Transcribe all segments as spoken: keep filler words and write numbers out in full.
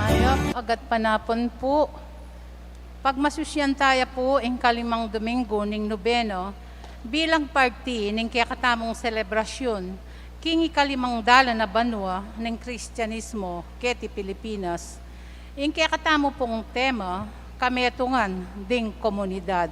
Mayap a gatpanapun pu. Pagmasusyan taya pu ing kalimang Domingo ning Nobeno bilang parti ning kekatamung selebrasyun King ikalimang dalan a banua ning Kristianismo keti Pilipinas, ing kekatamu pung tema, kametungan ding komunidad.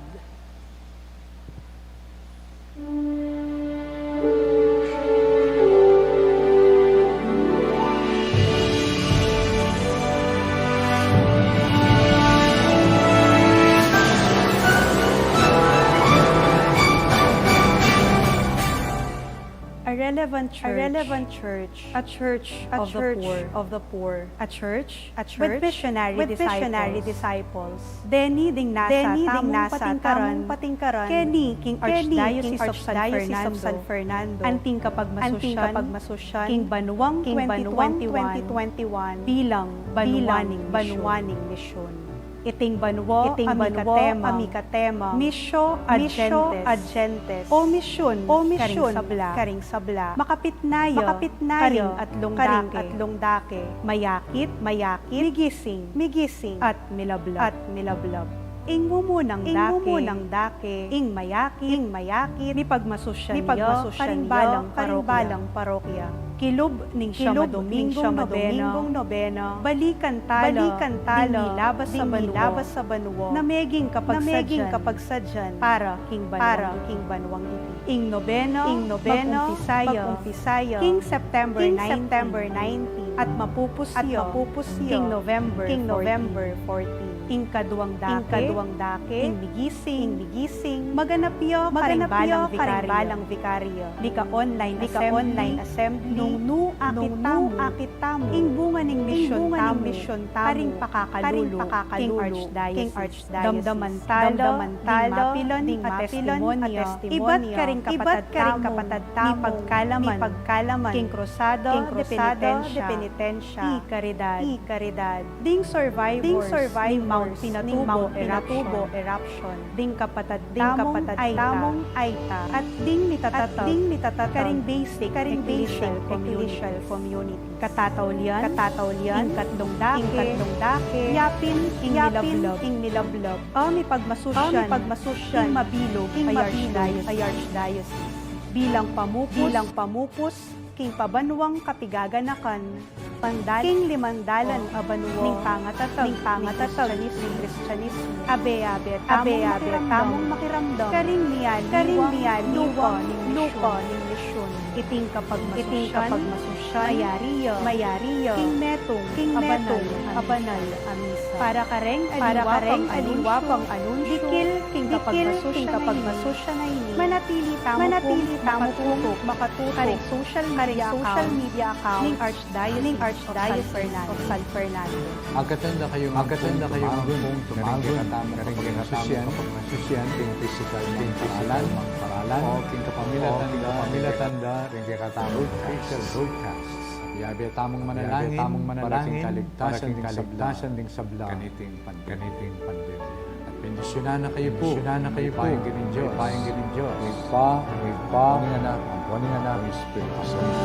A relevant church. A relevant church. A church. A of the church poor. Of the poor. A church. A church. With missionary with disciples. Missionary disciples. Deni ding nasa deni ding tamung nasa patingkaran, tamung patingkaran. Keni king keni Archdiocese king of San Archdiocese Fernando. Of San Fernando. Anting kapagmasusyan. Anting kapagmasusyan. King banuang king banuang twenty twenty-one. Twenty twenty-one. Bilang banuaning bilang misyon. Banuaning misyon. Iting banua, iting a banua, mikatema, a mikatema, Missio ad gentes. Missio ad gentes. O misyun, o misyun, karing sabla. Karing sabla. Makapit na ya, makapit na ya, karing atlung karing dake. Atlung dake. Mayakit, mayakit, migising, migising, at milablab, at milablab. Ing mumunang ing dake, mumunang dake, ing mayakit, ing mayakit, mipagmasusyan, mipagmasusyan ya, karing balang parokya. Kilub ning kilub ning siyam a domingong nobena, domingong nobena, balikan tala, balikan tala, ding milabas a banua, ding milabas a banua, na meging kapagsadyan, na meging kapagsadyan, para king banuang, para king banuang iti. Ing nobena, ing nobena, mag-umpisa ya, mag-umpisa ya, king September, king nineteen, September nineteen, at mapupus at ya, mapupus ya, king November, king November fourteen. Ing kaduang dake, ing kaduang dake, ing migising, ing migising, maganap ya, maganap ya, karing balang vikaryo. Karing balang vikaryo. Lika online assembly, lika online assembly, nung nu akit tamu, nung nu akit tamu, ing bunga ning misyon tamu, ing bunga ning misyon tamu, karing pakakalulu, karing pakakalulu, king Archdiocese. King Archdiocese. Damdaman tala, damdaman tala, ding mapilan, ding mapilan a testimonya, a testimonya, ibat karing kapatad, ibat karing tamu, kapatad tamu, mipagkalaman, mipagkalaman, king krusada, king krusada de penitensya, de penitensya, i karidad, i karidad. Ding survivors, ding survivors ning Mount Pinatubo, ning Mount Pinatubo eruption, eruption. Ding kapatad, ding tamung kapatad aita, tamung aita. At ding mitatatag, at ding mitatatag karing basic, karing basic ecclesial community, ecclesial community. Katataulian, katataulian, ing katlung dake, ing katlung dake, yapin, ing yapin, milablab, ing milablab. A mipagmasusyan, a mipagmasusyan, ing mabilug, ing a mabilug, archdiocese, a archdiocese. Bilang pamupus, bilang pamupus, king pabanuang kapigaganakan, pandalan, king limang dalan a banua, ning pangatatag, ning pangatatag, ning Kristianismu, ning Kristianismu. Abe-abe tamung, abe-abe makiramdam, tamung makiramdam, karing mialiwang, karing mialiwang lupa ning, lupa ning misyon. Iting kapagmasusyan, iting kapagmasusyan, mayari ya, mayari ya, king metung, king metung a banal a misa. Para kareng, para aliwa kareng pang aliwa anunsyu, pang anunsyu, dikil king, dikil king kapagmasusyan a ini, manatili tamu, manatili tamu pung makatutup, makatutup karing social media, karing social media account, account ning Archdiocese, ning Archdiocese of San Fernando. Agkatan da kayu, agkatan da kayu, tumagun, tumagun karing kekatamung kapagmasusyan, kapagmasusyan, king pisikal, king pisikal mang paralan, o king kapamilatan, o king kapamilatan da ring kekatamung broadcast, broadcast. Yabe tamung manalangin, yabe tamung manalangin, para king kaligtasan, para king kaligtasan ding sabla, ding sabla, kaniting pandemya, kaniting pandemya. At bendisyunan na kayu pu, bendisyunan na kayu pu, mayupayang Ginu, Diyos, mayupayang Ginu, Diyos, Ibpa, Ibpa, Anak, Anak, Espiritu Santo.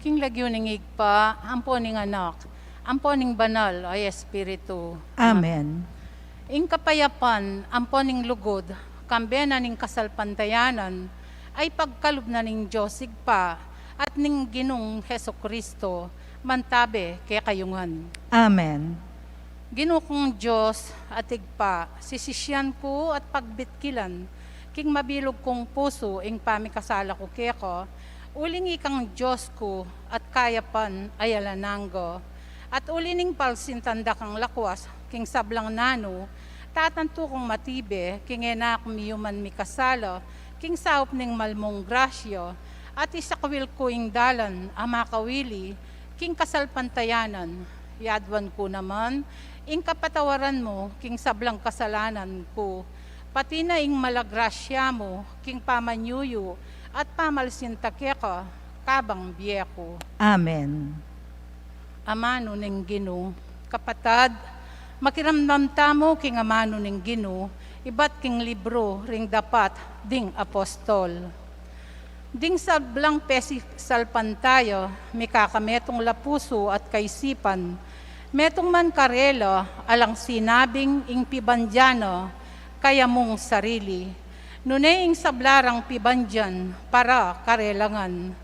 King lagyu ning Ibpa, ampo ning Anak, ampo ning Banal a Espiritu. Amen. Ing kapayapan ampo ning lugud, kambe na ning kasalpantayanan, a ipagkalub na ning Dios Ibpa at ning Ginung Jesucristo, mantabe kekayu ngan. Amen. Ginu kung Dios at Ibpa, sisisian ku at pagbitkilan king mabilug kung pusu ing pamikasala ku keka, uling ikang Dios ku at kayapan a alang angga. At uli ning palsintan da kang lakwas king sablang nanu, tatantu kung matibe king e na ku miyuman mikasala king saup ning malmung grasya, at isakwil ku ing dalan a makawili king kasalpantayanan. Yaduan ku naman ing kapatawaran mu king sablang kasalanan ku, pati na ing mala grasya mu king pamanyuyu at pamalsinta keka kabang bie ku. Amen. Amanu ning Ginu. Kapatad, makiramdam tamu king amanu ning Ginu, Ibat king libru ring dapat ding apostol. Ding sablang pesisalpantaya, mikakametung la pusu at kaisipan, metung man karela alang sinabing ing pibandian na kaya mung sarili, nune ing sabla rang pibandian para karela ngan.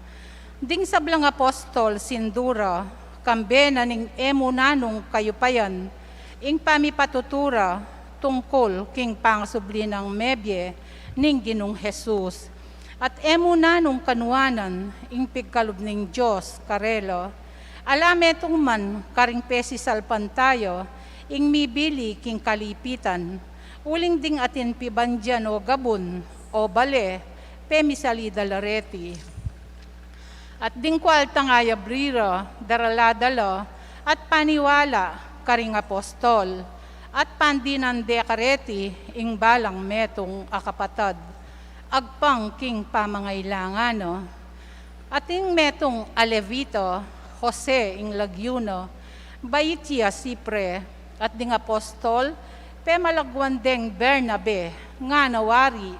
Ding sablang apostol sindu ra, kambe na ning e mu nanung kayupayan ing pamipatutu ra tungkul king pangasubli nang mebie ning Ginung Jesus, at e mu nanung kanuanan ing pigkalub ning Dios karela. Ala metung man karing pesisalpantaya ing mibili king kalipitan, uling ding atin pibandian o gabun o bale, pemisalida la reti. At ding kualtang ayabri ra, darala da la at paniwala karing apostol, at pandinan de kareti ing balang metung a kapatad agpang king pamangailangan na. At ing metung a Levita, Jose ing lagyu na, bait ya Sipre, at ding apostol, pemalagwan deng Bernabe, ngana wari,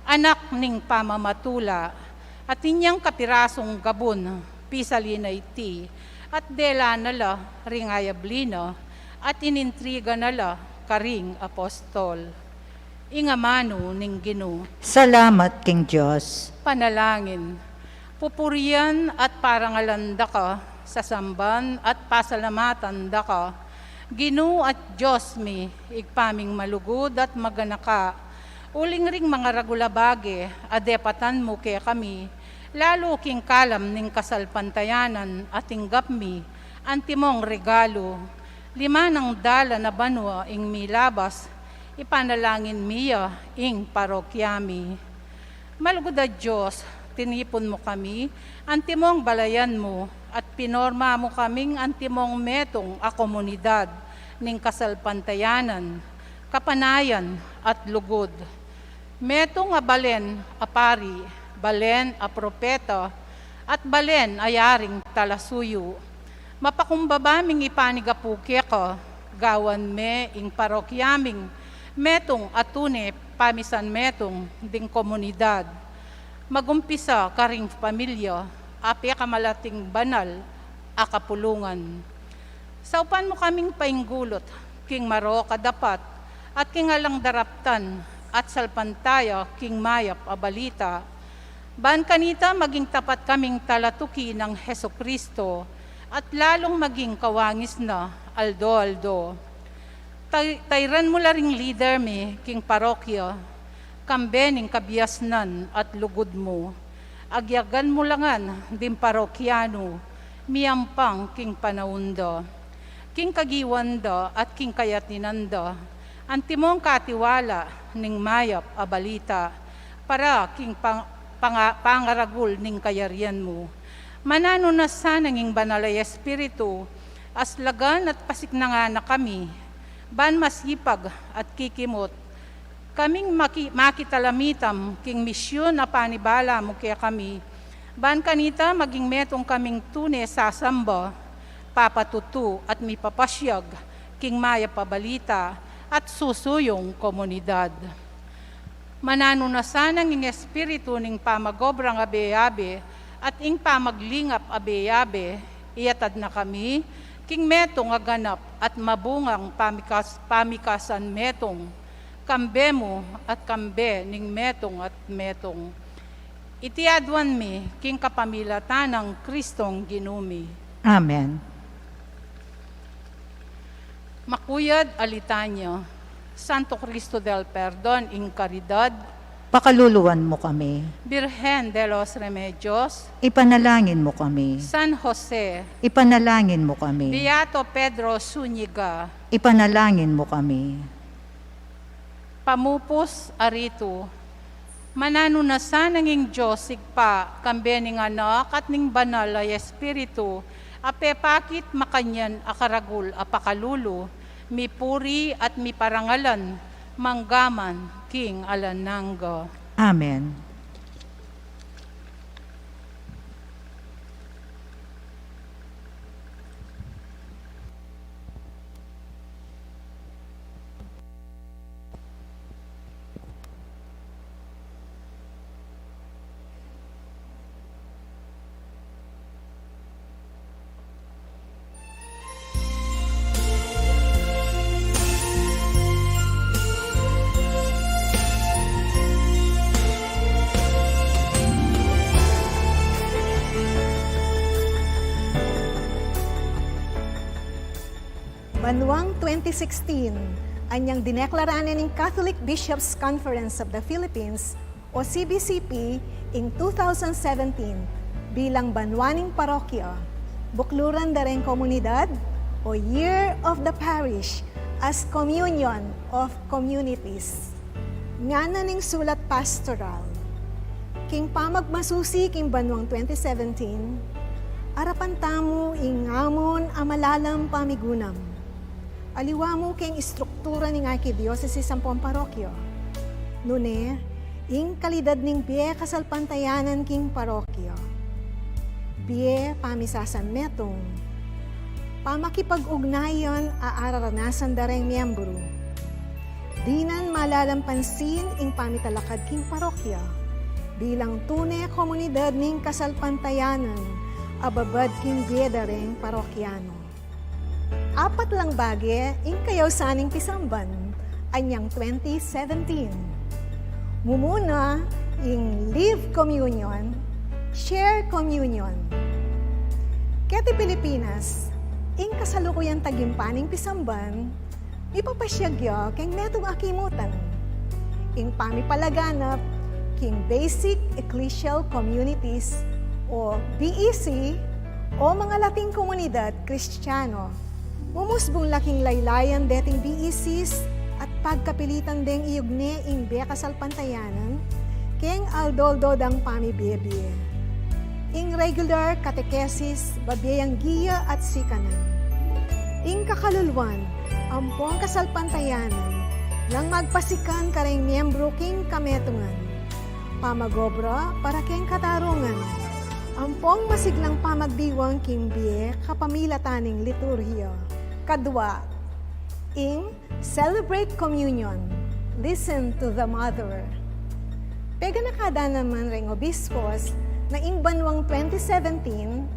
anak ning pamamatula, at inyang kapirasung gabun, pisali na iti, at dela na la ring ayabli na, at inintriga na la karing apostol. Ing amanu ning Ginu. Salamat king Dios. Panalangin. Pupurian at parangalan da ka, sasamban at pasalamatan da ka, Ginu at Dios mi, Ibpa ming malugud at maganaka, uling ring mangaragul a bage a depatan mu kekami, lalu king kalam ning kasalpantayanan a tinggap mi, antimong regalu, limanang dalan a banua ing milabas, ipanalangin mi ya ing parokya mi. Malugud a Dios, tinipun mu kami antimong balayan mu, at pinorma mu kaming antimong metung a komunidad ning kasalpantayanan, kapanayan, at lugud. Metung a balen a pari, balen a propeta, at balen a yaring talasuyu. Mapakumbaba ming ipanigapu keka, gawan me ing parokya ming metung a tune pamisan metung ding komunidad, magumpisa karing pamilya a pekamalating banal a kapulungan. Saupan mu kaming painggulut king marok a dapat at king alang daraptan at salpantaya king mayap a balita. Ban kanita maging tapat kaming talatuki nang Jesucristo at lalung maging kawangis na aldo-aldo. Tay-, tayran mu la ring lider mi king parokya, kambe ning kabiasnan at lugud mu. Agyagan mu la ngan ding parokyanu, miyampang king panaun da, king kagiwan da at king kayatinan da, antimong katiwala ning mayap a balita, para king pang-, panga-, pangaragul ning kayarian mu. Mananu na sana ing Banal a Espiritu, aslagan at pasiknangan na kami, ban masipag at kikimut kaming maki-, makitalamitam king misyun a panibala mu kekami, ban kanita maging metung kaming tune sasamba, papatutu at mipapasyag king mayap a balita at susuyung komunidad. Mananu na sana ing espiritu ning pamagobrang abe-abe at ing pamaglingap abe-abe, iyatad na kami king metung a ganap at mabungang pamikas-, pamikasan metung, kambe mu at kambe ning metung at metung. Iti aduan mi king kapamilatan nang Kristong Ginu mi. Amen. Makuyad a litanya. Santo Cristo del Perdon y Caridad, pakaluluan mu kami. Birhen de los Remedios, ipanalangin mu kami. San Jose, ipanalangin mu kami. Beato Pedro Zúñiga, ipanalangin mu kami. Pamupus a ritu. Mananu na sana ing Dios Ibpa, kambe ning Anak at ning Banal a Espiritu, a pepakit makanyan a karagul a pakalulu, mipuri at miparangalan, manggaman king alang angga. Amen. Banwang twenty sixteen, anyang dineklara ne ning Catholic Bishops' Conference of the Philippines o C B C P ing two thousand seventeen bilang Banwa ning Parokya, Bukluran da reng Komunidad o Year of the Parish as Communion of Communities. Ngana ning sulat pastoral. King pamagmasusi king banwang twenty seventeen, arapan tamu ing amun a malalam pamigunam. Aliwa mu king istruktura ning Arkidiosesis ampong parokya. Nune, ing kalidad ning bie kasalpantayanan king parokya. Bie pamisasanmetung. Pamakipag-ugnayan a araranasan da reng miyembru. Dinan malalam pansin ing pamitalakad king parokya bilang tune komunidad ning kasalpantayanan a babad king bie da reng parokyano. Apat lang bage ing kayausan ning pisamban anyang twenty seventeen. Mumuna ing live communion, share communion. Keti Pilipinas, ing kasalukuyan tagimpan ning pisamban, mipapasyag ya keng metung a kimutan. Ing pamipalaganap king basic ecclesial communities o B E C o mangalating komunidad Kristiyano. Mumusbung la king laylayan deting B E Cs at pagkapilitan deng iyugne ing bie kasalpantayanan keng aldo-aldo dang pamibie-bie. Ing regular catechesis babie yang giya at sikanan. Ing kakaluluan ampong kasalpantayanan lang magpasikan kareng miyembru king kametungan. Pamag-obra para keng katarungan. Ampong masiglang pamagdiwang king bie kapamilatan ning liturhiya. Kadua, ing celebrate communion. Listen to the mother. Peganaka da naman reng obispos na ing banwang twenty seventeen,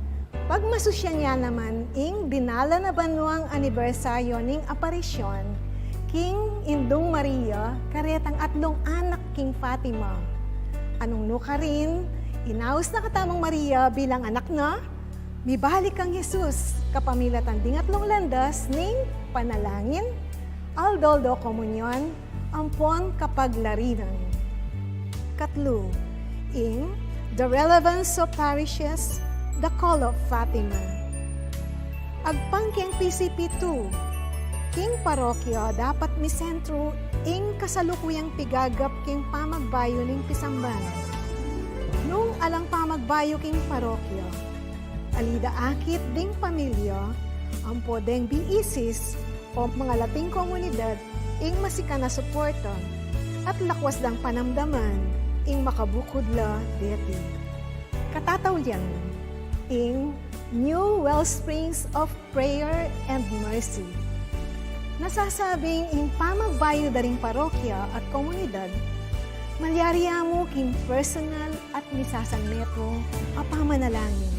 pagmasusyan ya naman ing dinalan a banwang anibersaryo ning aparisyon king Indung Maria karetang atlung anak king Fatima. Anung nukarin, inaus na katamung Maria bilang anak na, mibalik kang Jesus kapamilatan ding atlung landas ning panalangin, aldo-aldo komunyon, ampon kapaglarinan. Katlu, ing The Relevance of Parishes, The Call of Fatima. Agpang keng P C P two, king parokya dapat misentru ing kasalukuyang pigagap king pamagbayu ning pisamban. Nung alang pamagbayu king parokya, ali da akit ding pamilya, ampo deng B E Cs o mangalating komunidad ing masikan a suporta at lakwas dang panamdaman ing makabukud la deti. Katataulian, ing New Wellsprings of Prayer and Mercy. Nasasabing ing pamagbayu da ring parokya at komunidad, malyari ya mu king personal at misasanmetung a pamanalangin.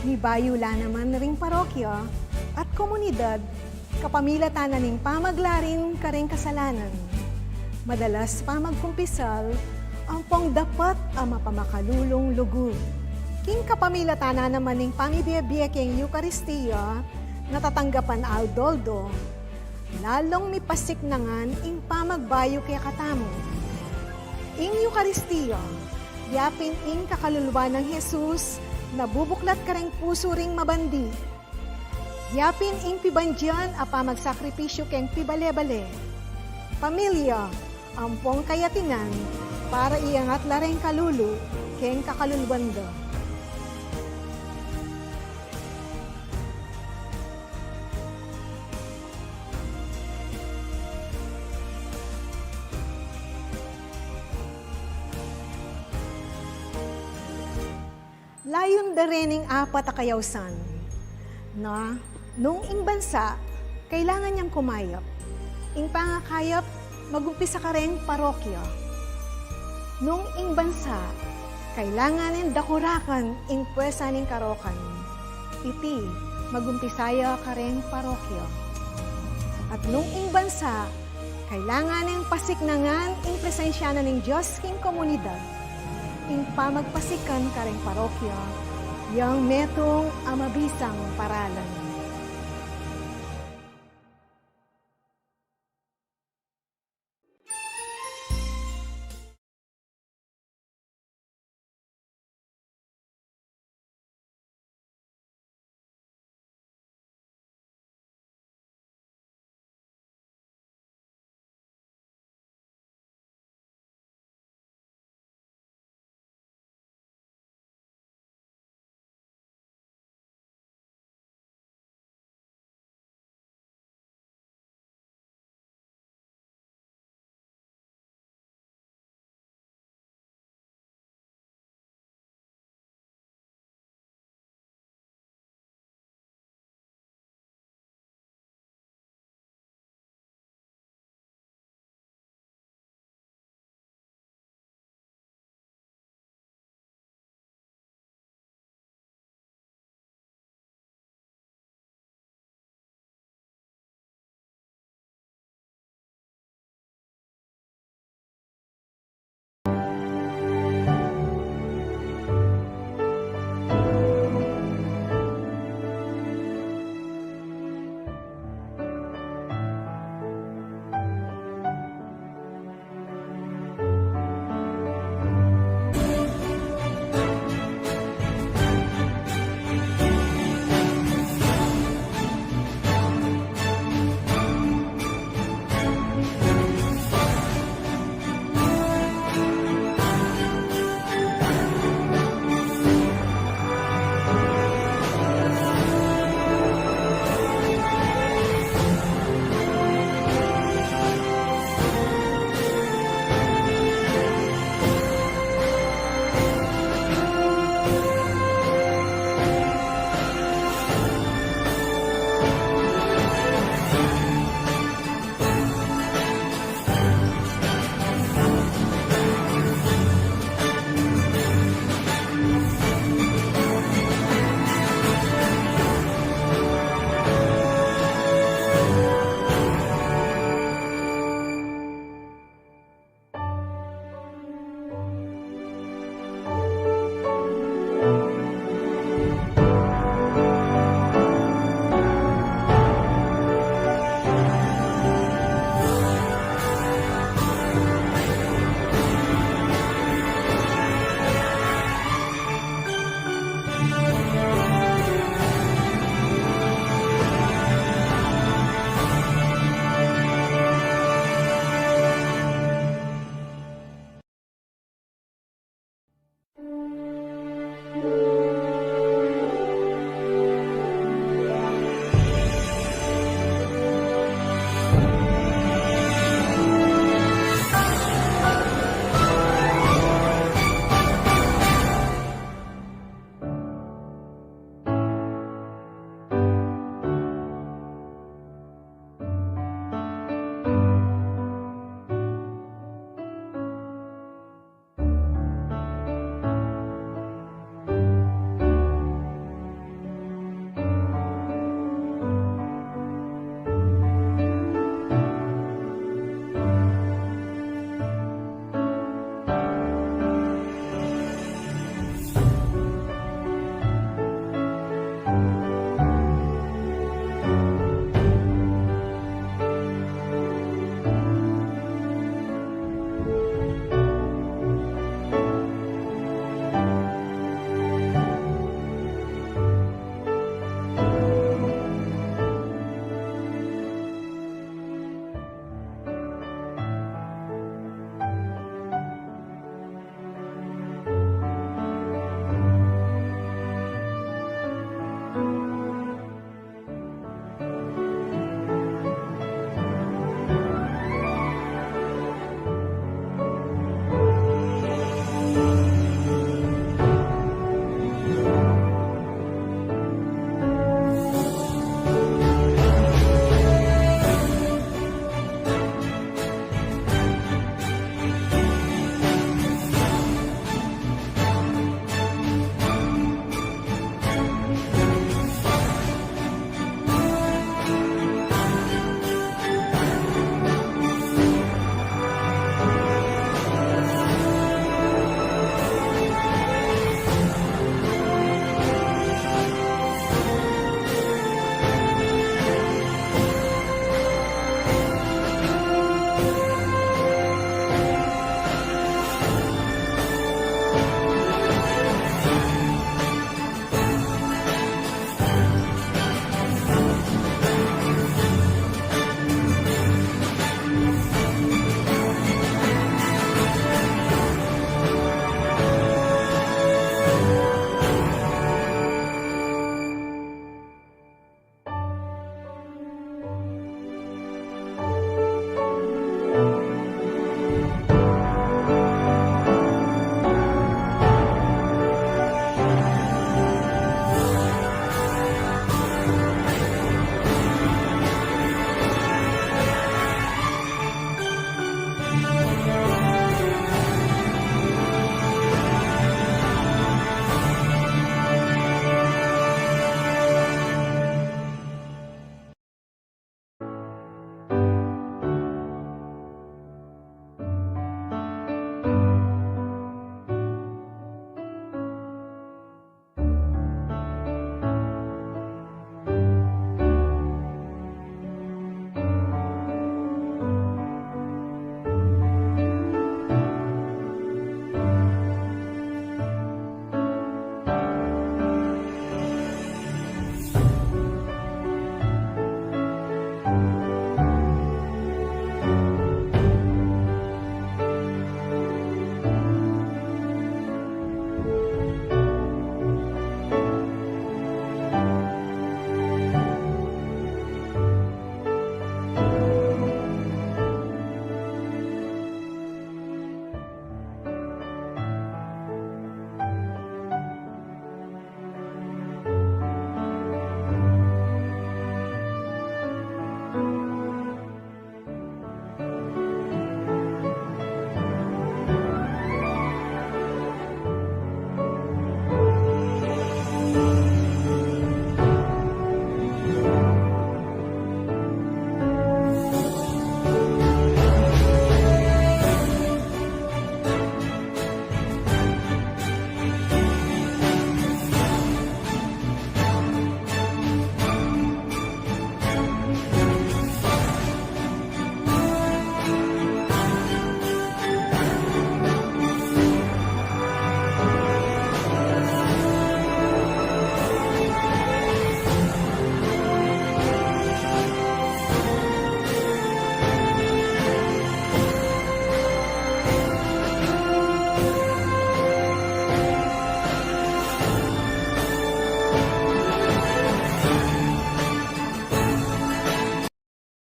Mibayu la naman ring parokya at komunidad kapamilatan na ning pamaglarin kareng kasalanan. Madalas pamagkumpisal ampong dapat a mapamakalulung lugud. King kapamilatan na naman ning pamibie-bie keng Eukaristia, na tatanggapan aldo-aldo, lalung mipasik na ngan ing pamagbayu kekatamu. Ing Eukaristia, yapin ing kakaluluan nang Jesus, na bubuklat kareng pusu ring mabandi. Yapin ing pibandian a pamagsakripisyu keng pibale-bale, pamilya, ampong kayatinan, para iangat la reng kalulu keng kakaluluan da. Layun da rening apat a kayausan na nung ing bansa kailangan yang kumayap, ing pangakayap magumpisa kareng parokya. Nung ing bansa kailangan neng dakurakan ing pwersa ning karokan, iti magumpisa ya kareng parokya. At nung ing bansa kailangan neng pasiknangan ing presensya na ning Dios king komunidad, ing pamagpasikan kareng parokya, yang metung a mabisang paralan.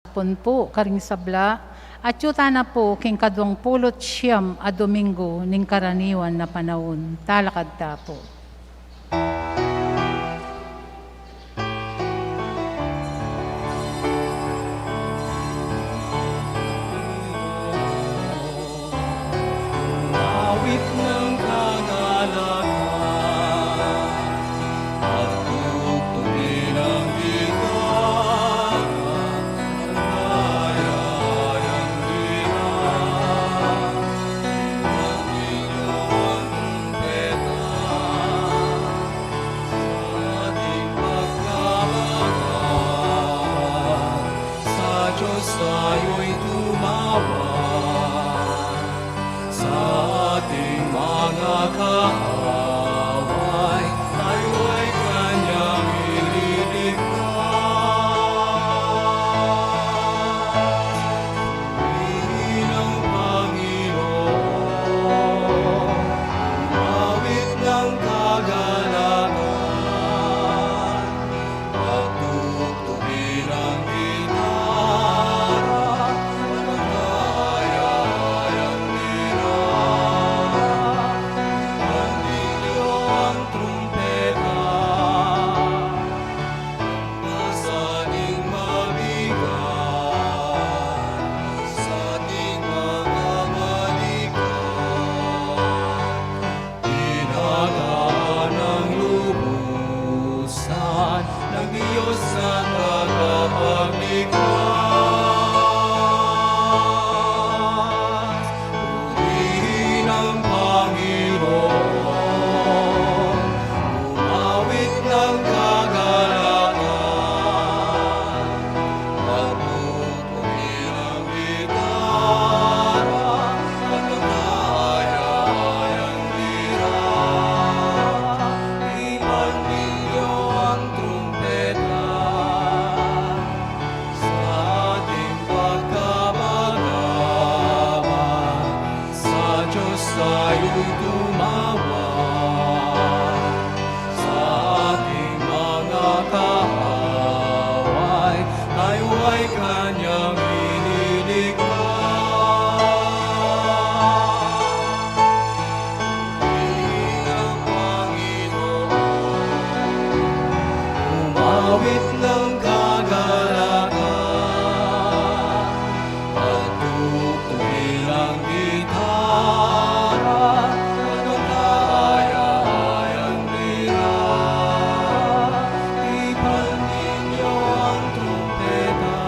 Pun pu karing sabla, at yu tana pu king kaduang pulu't siyam a Domingo ning karaniwan a panaun. Talakad ta pu. Awit ng kagalakan, pagtugtugin ang gitara, ang kayang lira, ang milyo, ang trumpeta, sa ating pagkabagabag, sa Diyos tayo'y tumawag. Sa ating mga kaaway, tayo ay kanyang ililigtas. Purihin ang Panginoon, umawit ng kagalakan. Pagtugtugin ang gitara, magkayayang lira, ang milyo, ang trumpeta, pasaning mabigat sa ating mga balikat. Pinagaan ng lubusan ng Diyos na tagapagligtas. Purihin ang Panginoon, umawit ng kagalakan. Pagtugtugin ang gitara, ang kayang lira, ipanilyo ang trumpeta. Sa ating pagkabagabag, sa Diyos tayo'y tumawag. Sa ating mga kaaway, tayo ay kanyang ililigtas. Purihin ang Panginoon, umawit ng kagalakan. Pagtugtugin ang gitara, magkayayang lira, ipanilyo ang trumpeta,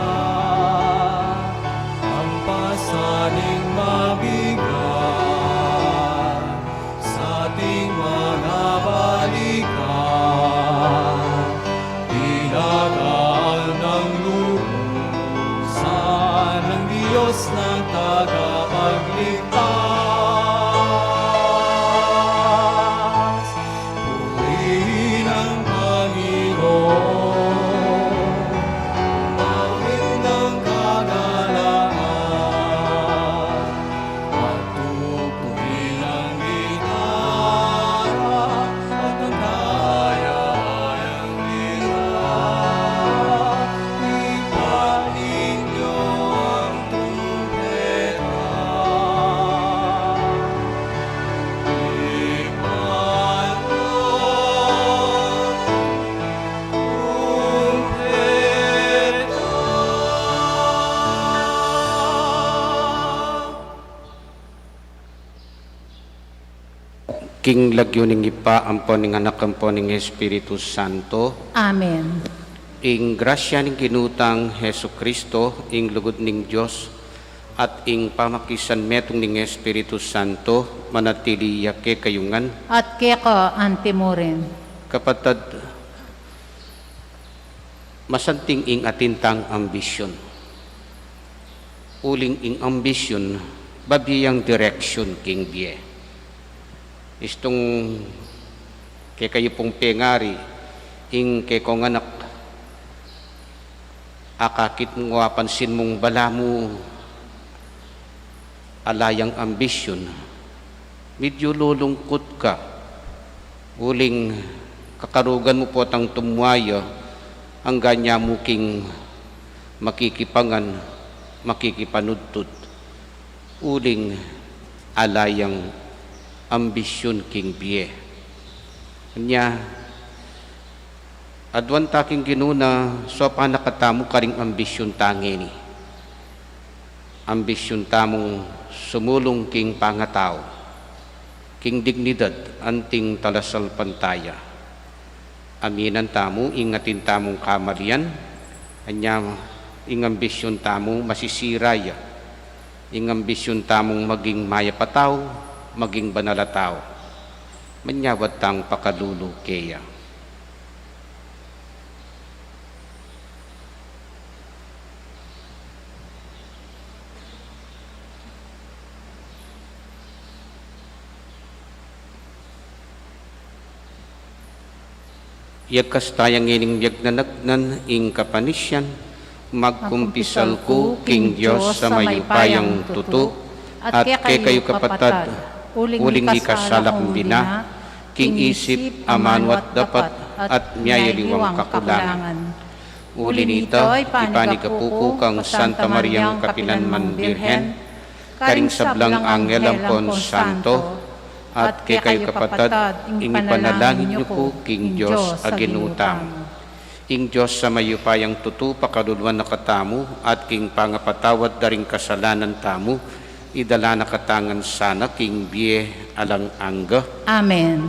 ang pasaning mabigat sa ating mga balikat. Pinagaan ng lubusan ng Diyos na tagapagligtas. Purihin ang Panginoon, umawit ng kagalakan. Pagtugtugin ang gitara at ang kayang lira, ipanilyo ang trumpeta. Ipanilyo ang trumpeta. King lagyu ning Ibpa, ampo ning Anak, ampo ning Espiritu Santo. Amen. Ing grasya ning Ginu tang Jesucristo, ing lugud ning Dios, at ing pamakisanmetung ning Espiritu Santo, manatili ya kekayu ngan. At keka antimurin. Kapatad, masanting ing atin tang ambisyun. Uling ing ambisyun, babie yang direksyun king bie. Istung kekayu pung pengari, ing kekong anak, akakit mu, apansin mung balamu ala yang ambisyun, medyu lulungkut ka. Uling kakarugan mu potang tumua ya, angga nya mu king makikipangan, makikipanudtud, uling ala yang ambisyun king bie. Nya, aduan ta king Ginu na saupan na katamu karing ambisyun ta ngeni. Ambisyun tamung sumulung king pangatau, king dignidad anting talasalpantaya. Aminan tamu ing atin tamung kamalian, anya ing ambisyun tamu masisira ya. Ing ambisyun tamung maging mayap a tau, maging banal a tau, manyawad tang pakalulu keya. Iyakas taya ngening miyagnanagnan ing kapanisyan, magkumpisal ku king Dios a mayupayang tutu, at kekayu kapatad, uling mikasala ku bina, king isip, amanu at dapat, at miyayaliwang kakulangan. Uli nita, ipanigapu ku kang Santa Mariang kapilanman Birhen, karing sablang anghel ampon santo, at kekayu kapatad, ing ipanalangin yu ku king Dios a Ginu tamu. Ing Dios a mayupayang tutu pakaluluan na katamu, at king pangapatawad da ring kasalanan tamu, idala na katamu ngan sana king bie alang angga. Amen.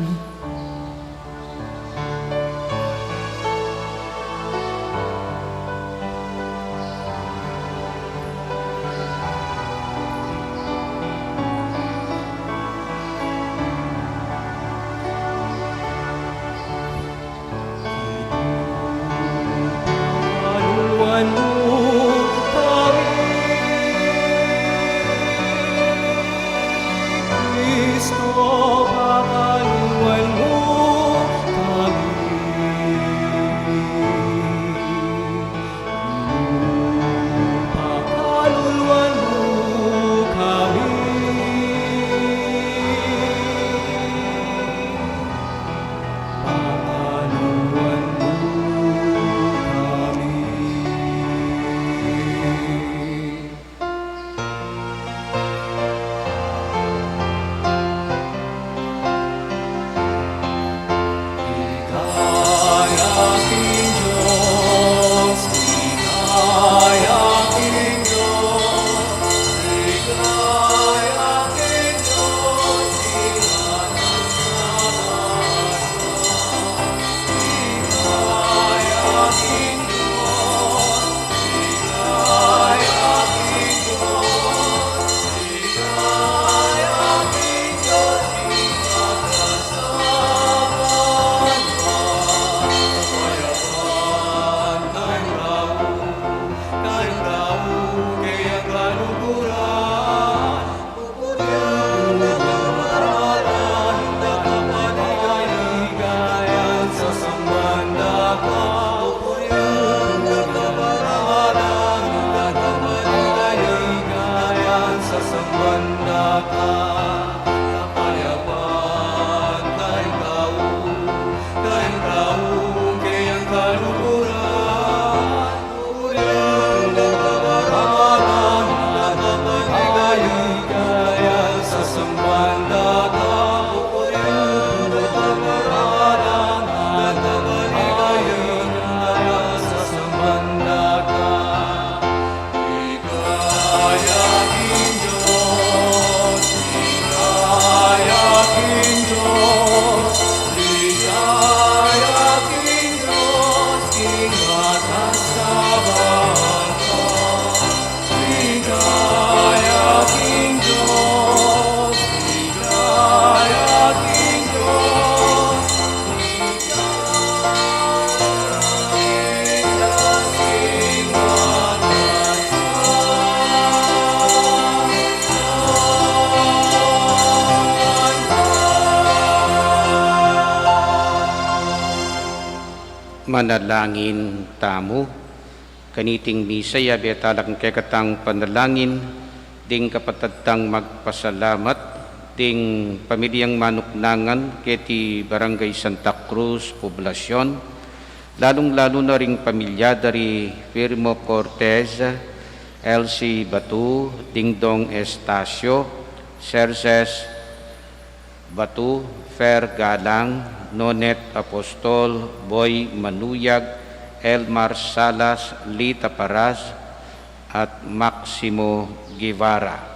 Manalangin tamu. Kaniting misa, yabe tala king kekatang panalangin ding kapatad tang magpasalamat, ding pamilyang manuknangan keti Barangay Santa Cruz Poblacion, Lalung-lalu na ring pamilya da ri Firmo Cortez, Elsie Batu, Dingdong Estacio, Serses Batu, Fer Galang, Nonet Apostol, Boy Manuyag, Elmar Salas, Lita Paras, at Maximo Guevara.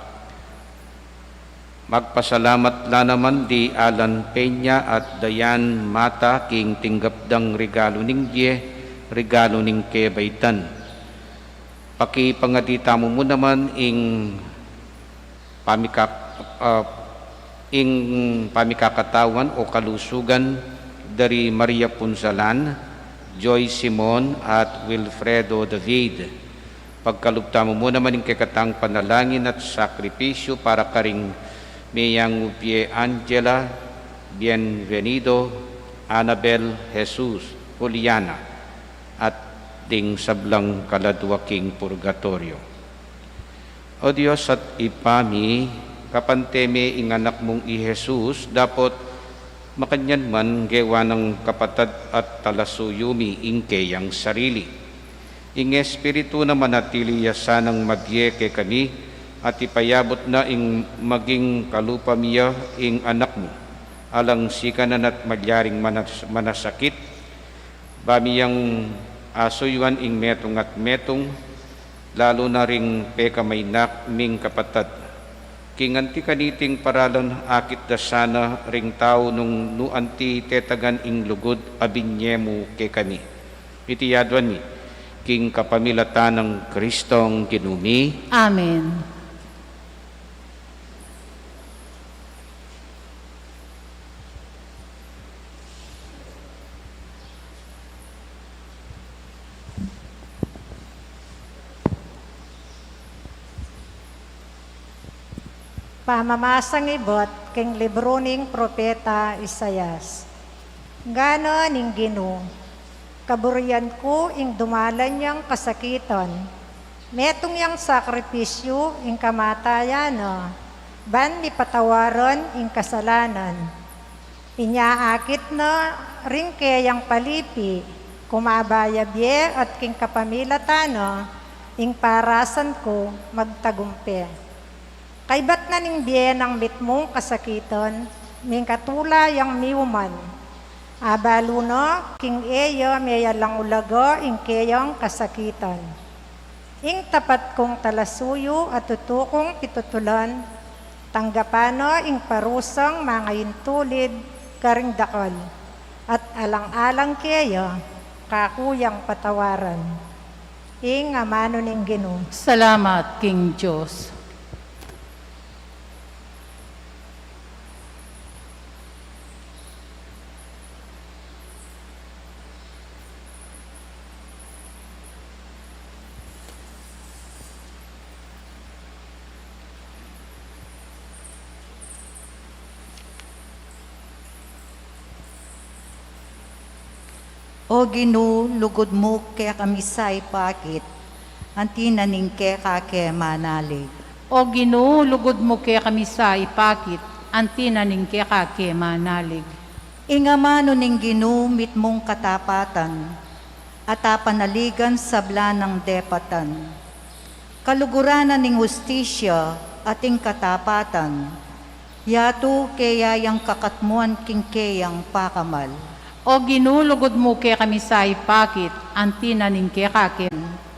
Magpasalamat la naman di Alan Peña at Dayan Mata king tinggap dang regalo ning bie, regalo ning kebaitan. Pakipangadi tamu mu naman ing pamikak-, ah, ing pamikakatawan o kalusugan da ri Maria Punsalan, Joy Simon, at Wilfredo David. Pagkalub tamu mu naman ing kekatang panalangin at sakripisyu para karing meyang bie Angela, Bienvenido, Annabel, Jesus, Juliana, at ding sablang kaladua king purgatoryo. O Dios at Ibpa mi, kapante me ing Anak mung i Jesus, dapot makanyan man gewa nang kapatad at talasuyu mi ing keyang sarili. Ing Espiritu na manatili ya sanang mabie kekami, at ipayabut na ing maging kalupa mi ya ing Anak mu. Alang sikanan at malyaring manas-, manasakit, ba mi yang asuyuan ing metung at metung, lalu na ring pekamanak ming kapatad. King anti kaniting paralan akit da sana ring tau nung nu anti tetagan ing lugud a binye mu kekami. Iti aduan mi, king kapamilatan nang Kristong Ginu mi. Amen. Pamamasang ibat king libru ning propeta Isaias. Ngana ning Ginu, kaburian ku ing dumalan yang kasakitan, metung yang sakripisyu ing kamatayan na, ban mipatawaran ing kasalanan. Inya akit na ring keyang palipi, kumaba ya bie at king kapamilatan na, ing parasan ku magtagumpe. Kaybat na ning bie nang mitmung kasakitan, mingkatula yang miuman. Abalu na, king e ya meyalang ulaga ing keyang kasakitan. Ing tapat kung talasuyu at tutukung pitutulan, tanggapan na ing parusang mangaintulid karing dakal, at alang-alang keya, kaku yang patawaran. Ing amanu ning Ginu. Salamat king Dios. O Ginu, lugud mu kekami sa ipakit, anti na ning keka ke manalig. O Ginu, lugud mu kekami sa ipakit, anti na ning keka ke manalig. Ing amanu ning Ginu mitmung katapatan, at apanaligan sabla nang depatan. Kaluguran na ning hustisya at ing katapatan, yatu keya yang kakatmuan king keyang pakamal. O Ginu, lugud mu kekami sa ipakit, anti na ning keka ke.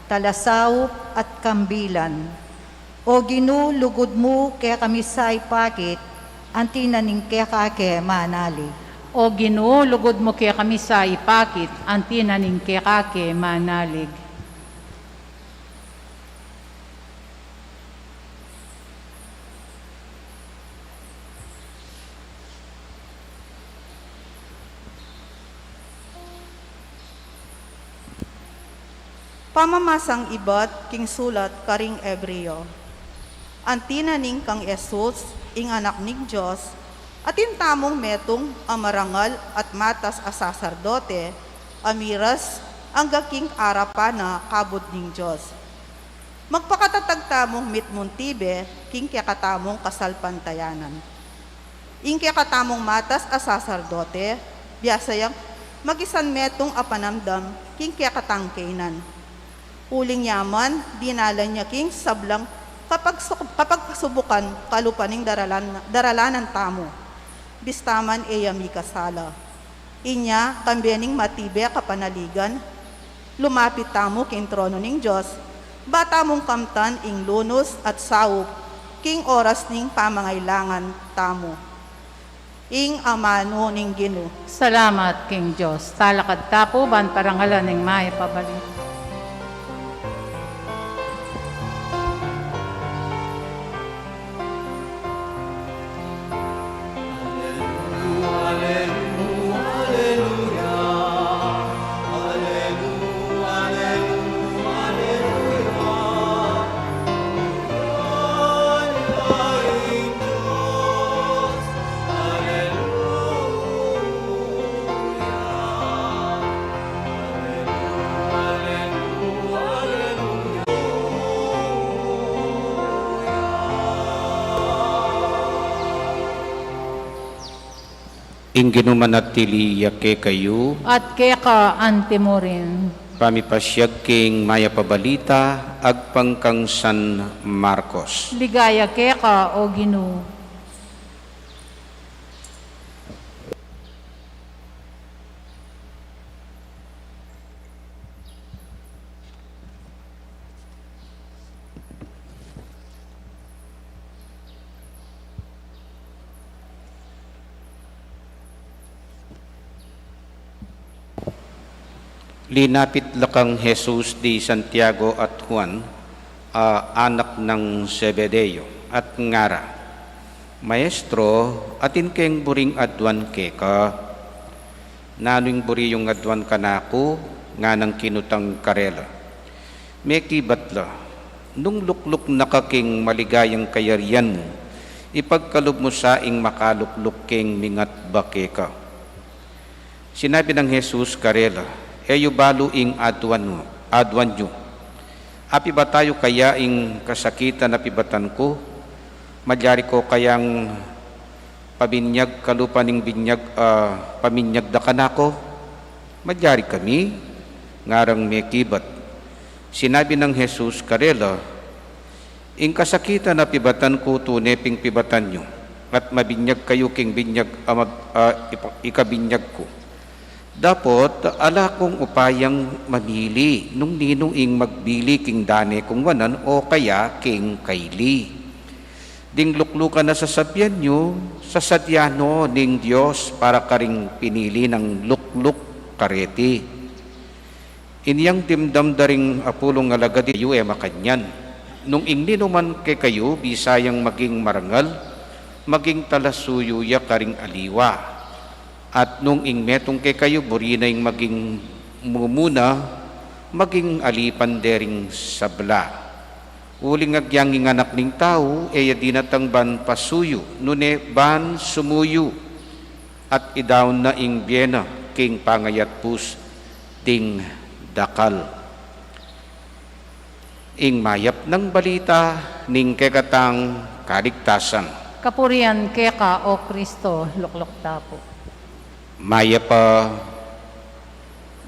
Talasaup at kambilan. O Ginu, lugud mu kekami sa ipakit, anti na ning keka ke manalig. O Ginu, lugud mu kekami sa ipakit, anti na ning keka ke manalig. Pamamasang ibat king sulat karing Ebreo. Anti na ning kang Jesus, ing Anak ning Dios, atin tamung metung a marangal at matas a saserdote, a miras angga king arapan na kabud ning Dios. Magpakatatag tamung mitmung tibe king kekatamung kasalpantayanan. Ing kekatamung matas a saserdote, biasa yang Magisan metung a panamdam king kekatang kainan. Uling yaman, dinalan ya king sablang kapagsu-, kapagsubukan kalupa ning daralan-, daralanan tamu. Bista man e ya mikasala. Inya, kambe ning matibe a kapanaligan, lumapit tamu king trono ning Dios, ba tamung kamtan ing lunus at saup king oras ning pamangailangan tamu. Ing amanu ning Ginu. Salamat king Dios. Talakad ta pu ban parangalan ing Mayap a Balita. Ing Ginu manatili ya kekayu. At keka antimurin. Pamipasiag king Mayap a Balita agpang kang San Marcos. Ligaya keka, O Ginu. Linapit la kang Jesus di Santiago at Juan, a anak nang Zebedeo, at ngara, "Maestro, atin keng buring aduan keka." "Nanu ing buri yung aduan kanaku?" nganang kinutang karela. "Mekibat la, nung lukluk na ka king maligayang kayarian mu, ipagkalub mu sa ing makalukluk keng mingatba keka." Sinabi nang Jesus karela, "E yu balu ing aduan mu, aduan yu. Apibata yu kaya ing kasakitan a pibatan ku? Malyari ko kayang pabinyag kalupa ning binyag, ah, paminyag da kanaku?" "Malyari kami," ngarang mekibat. Sinabi nang Jesus karela, "Ing kasakitan a pibatan ku tune ping pibatan yu, at mabinyag kayu king binyag a mag-, a, ipa-, ikabinyag ku. Dapot ala kung upayang mamili nung ninu ing magbili king dane kung wanan o kaya king kaili. Ding luklukan a sasabian yu, sasadya no ning Dios para karing pinili nang lukluk kareti. Inyang dimdam da ring apulung alagad yu e makanyan. Nung ing ninuman kekayu bisayang maging marangal, maging talasuyu ya karing aliwa. At nung ing metung kekayu buri na ing maging mumuna, maging alipan de ring sabla. Uling agyang ing Anak ning Tau e ya dinatang ban pasuyu, nune ban sumuyu, at idaun na ing bie na king pangayatpus ding dakal." Ing mayap nang balita ning kekatang kaligtasan. Kapurian keka, O Kristo, lukluk ta pu. Mayap a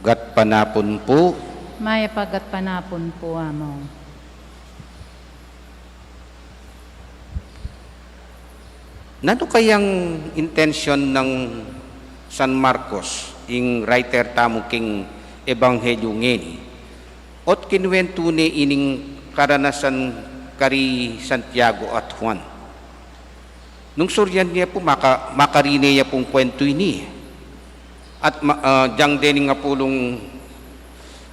gatpanapun pu. Mayap a gatpanapun pu, Among. Nanu kayang intensyon nang San Marcos, ing writer tamu king Ebanghelyo ngeni, ot kinuwentu ne ining karanasan kari Santiago at Juan? Nung suryan ne pu, maka-, makarine ya pung kwentu ini. At ma-, ah, dyang dening apulung,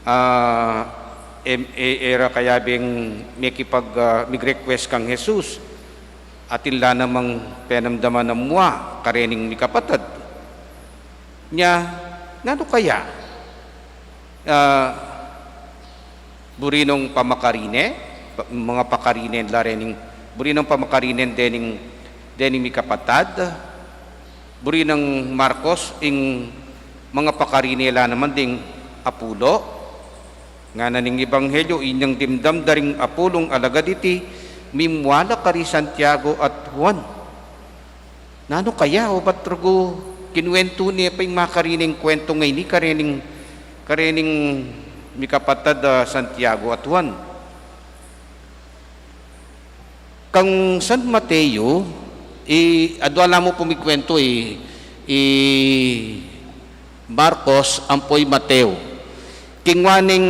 ah, em-, e-, e ra kayabeng mekipag-, ah, mig-request kang Jesus, atin la namang penamdaman a mua karening mikapatad. Nya, nanu kaya? Ah, buri nong pamakarine, pa-, mga pakarinen la rening, buri nong pamakarinen dening, dening mikapatad, buri nang Marcos, ing mga pakarine la naman ding apulo. Ngana ning Ebanghelyo, inyang dimdam da ring apulung alagad iti, mimua la kari Santiago at Juan. Nanu kaya, o bat rugu Kinuwentu ne pa ing makarining kwentu ngeni karening, karening mikapatad a Santiago at Juan. Kang San Mateo, i, adwa la mu pung mikwentu i, i Marcos ampo i Mateo. Kingwa neng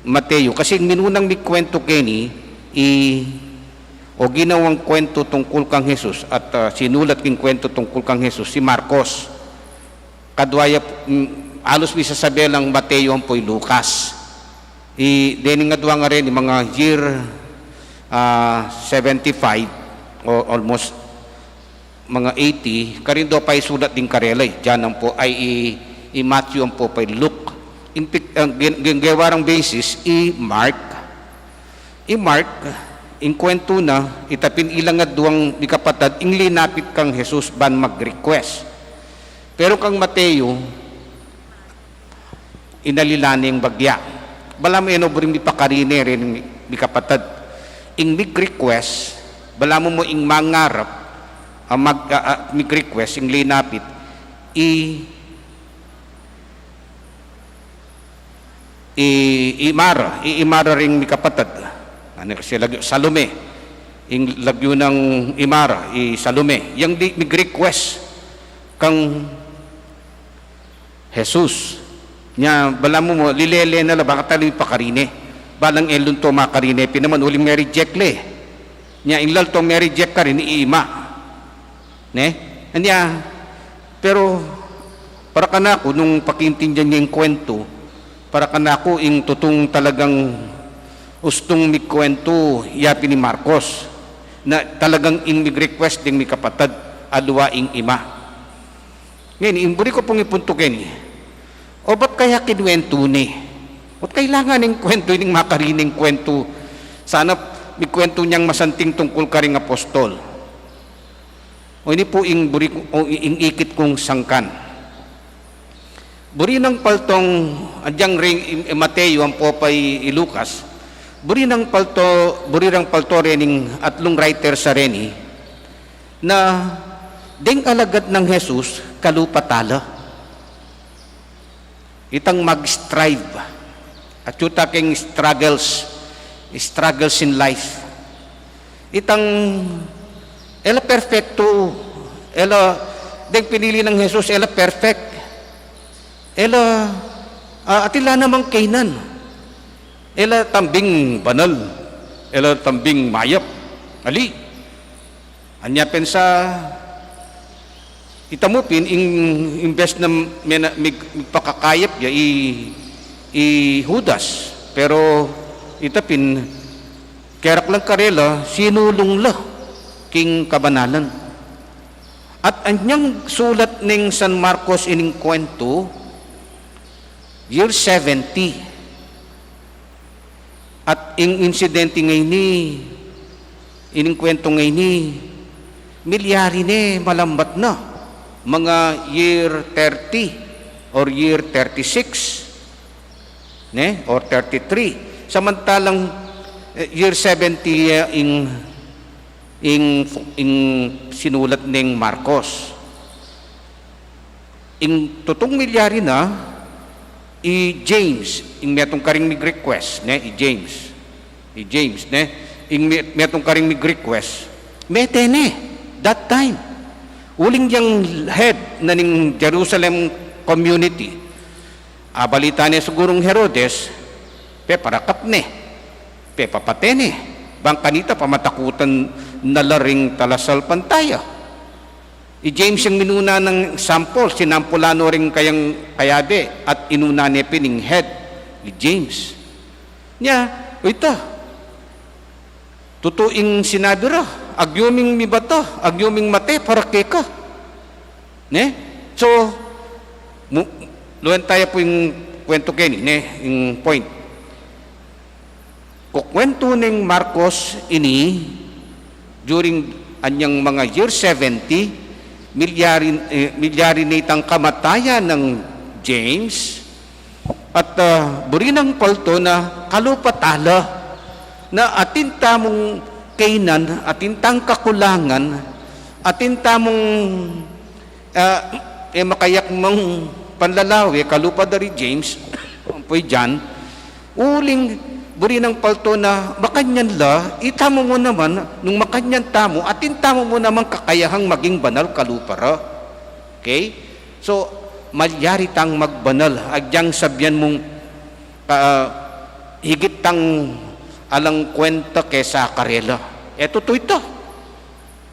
Mateo, kasi ing minunang mikwentu keni, i, o ginawang kwentu tungkul kang Jesus at, ah, sinulat king kwentu tungkul kang Jesus, si Marcos. Kadwa ya, mm, alus misasabi lang Mateo ampo i Lucas. I, dening adwa ngeni, mga year, ah, seventy-five o almost mga eighty, karin do pa isulat ding karela, i John ampo, ay, i, i Matthew ampo pa i Luke. Ing pik-, ang gin-, gin-, gewa rang basis, i Mark. I Mark, ing kwentu na, ita pin ilang adwang mikapatad, ing linapit kang Jesus ban mag-request. Pero kang Mateo, inalilan ne ing bagya. Balamu e no buring mipakarine ring mikapatad. Ing mig-request, balamu mu ing mangarap, a mag-, a, a, mig-request, ing linapit, i, i, imara, i, imara ring mikapatad. Ano kasi lagyu, Salome. Ing lagyu nang imara, i Salome. Yang di mig-request kang Jesus. Nya, balamu mu, lilele na la, bang kata la mipakarine. Balang e la to makarine pin naman, uling me-reject la e. Nya, ing laltong me-reject karin, i ima. Ne? Anya, pero, para kanaku, nung pakiintindian ye ing kwentu, para kanaku, ing tutung talagang ustung mikwentu, ya pin i Marcos. Na talagang ing mig-request ding mikapatad, aliwa ing ima. Ngeni, ing buri ku pung ipuntu keni, o bat kaya kinuwentu ne? Ba't kailangan ing kwentu, ining makarining kwentu? Sana mikwentu neng masanting tungkul karing apostol. O ini pu ing buri ku, o ing ikit kung sangkan. Buri nang paltong, adyang ring i, i Mateo, ampo pa i, i Lucas, buri nang palto, buri rang palto rening atlung writers a reni, na deng alagad nang Jesus, kalupa tala. Itang mag-strive. Atyu ta king struggles, struggles in life. Itang, e la perfecto, e la, deng pinili nang Jesus, e la perfect. E la, ah, atin la namang kaynan. E la tambing banal, e la tambing mayap. Ali. Anya pin sa, ita mu pin, ing, imbes na mena-, mig-, migpakakayap ya i, i Judas. Pero ita pin, keraklan karela, sinulung la king kabanalan. At anyang sulat neng San Marcos ining kwentu, year seventy. At ing insidente ngeni, ining kwentu ngeni, milyari ne, malambat na, mga year thirty or year thirty-six, ne, or thirty-three. Samantalang, eh, year seventy, eh, ing, ing, ing sinulat neng Marcos. Ing tutung milyari na, i James, ing metung karing mig-request, ne, i James. I James, ne, ing me-, metung karing mig-request. Mete ne, that time. Uling yang head na ning Jerusalem community. Abalita ne sigurung Herodes, peparakap ne, pepapate ne. Bang kanita pamatakutan na la ring talasalpantaya. I James yang minuna nang sampol, sinampulan no ring kayang kayabe, at inuna ne pin ing head, i James. Nya, o ita, tutu ing sinabi ra, agyu ming mibata, agyu ming mate, para keka. Ne? So, mu-, luwen taya pu ing kwentu keni, ne? Ing point. Kukwentu neng Marcos ini, during anyang mga year seventy, milyari, eh, milyari ne itang kamatayan nang James, at, ah, buri nang palto na kalupa tala, na atin tamung kaynan, atin tang kakulangan, atin tamung Ah, e makayakmang panlalawe, kalupa da ri James, ampo i John, uling buri nang palto na makanyan la, itamu mu naman, nung makanyan tamu, atin tamu mu naman kakayahang maging banal kalupa ra. Okay? So, malyari tang magbanal, agyang sabian mung, ah, higit tang alang kwenta kesa karela. E tutu ita.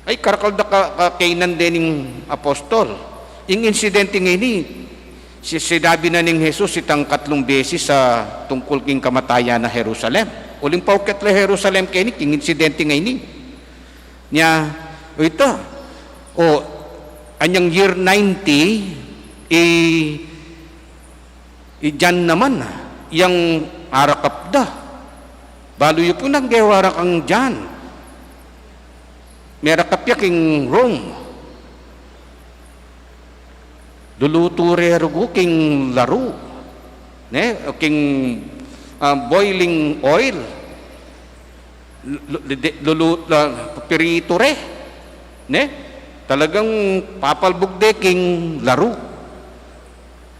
Ay, karakal da ka, ka kainan dening apostol. Ing insidente ngeni, si-, sinabi na ning Jesus itang katlung beses a tungkul king kamatayan na Jerusalem. Uling paukyat la Jerusalem keni, king insidente ngeni. Nya, o ita, o, anyang year ninety, i, i John naman, yang arakap da. Balu yu pu nang gewa ra kang John. Merakap ya king Rome. Lulutu re rugu king laru, ne? O king, ah, boiling oil. Lu-, lu-, lulu-, la-, pipiritu re, ne? Talagang papalbug de king laru.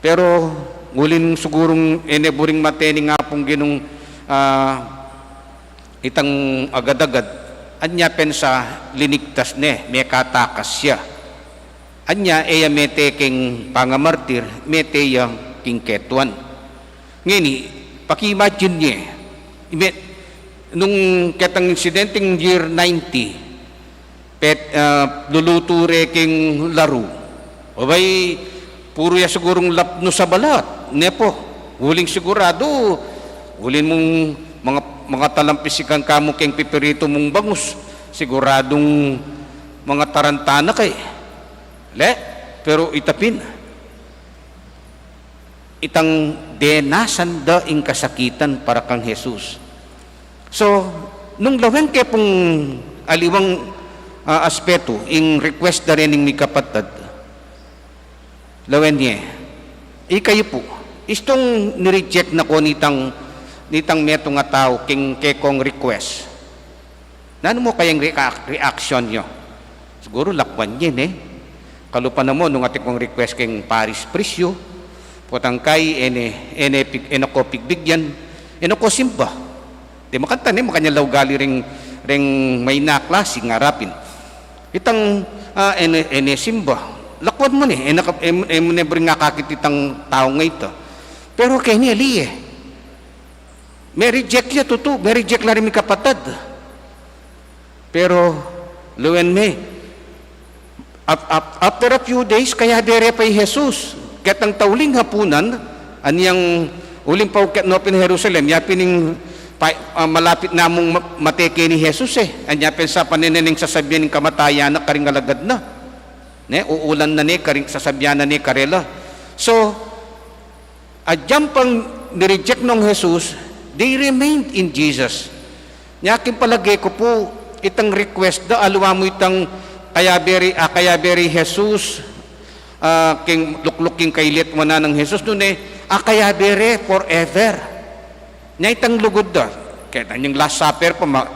Pero, uling sigurung e ne buring mate ning Apung Ginung, ah, itang agad-agad, anya pensa linigtas ne, mekatakas ya. Anya, e ya mete king pangamartir, mete ya king ketuan. Ngeni, paki-imagine ye, ime-, nung ketang insidenteng year ninety, pet-, ah, lulutu re king laru. Abay, puru ya sigurung lapnu sa balat, ne pu? Uling siguradu, uling mung manga, manga talampisikan ka mu king pipiritu mung bangus, siguradung manga taranta na ka e. Le, pero ita pin, itang denasan da ing kasakitan para kang Jesus. So, nung lawen ke pung aliwang, ah, aspetu, ing request da rin ning mikapatad, lawen ye, ikayu pu, istung ni-reject na ko nitang, nitang metung a tau king kekong request. Nanu mu kayang rea-, reaction yu? Siguru lakwan ye, ne? Kalupa na mu, nung atin kung request king parish priest yu, potang kai, e ne, e ne pig-, e ne ko pigbigyan, e ne ko simba. Di makanyan, ne, makanyan la ugali ring, ring mayna a klasi ngarapin. Itang, ah, e ne, e ne simba. Lakwan mu ne, e ne ka-, e, e mu ne buri ngakakit itang tau nga ita. Pero keni ali e. Me-reject ya tutu, me-reject la ring mikapatad. Pero, lawen me, af-, af-, after a few days, kayabe re pa i Jesus. Ketang tauling hapunan, anyang uling paukyat no pin Jerusalem, ya pin ing pa-, ah, malapit na mung ma-, mate keni Jesus e. Anya pensa pa ne ning sasabian ning kamatayan na karing alagad na. Ne, uulan na ne karing sasabian na ne karela. So, agyang pang ni-reject nong Jesus, they remained in Jesus. Nya king palage ku pu, itang request da, aliwa mu itang kayabe ri, ah, kayabe ri Jesus, ah, king lukluk king kailetwanan nang Jesus, nune, ah, kayabe re forever. Nya itang lugud da, keta anyang Last Supper pa ma-,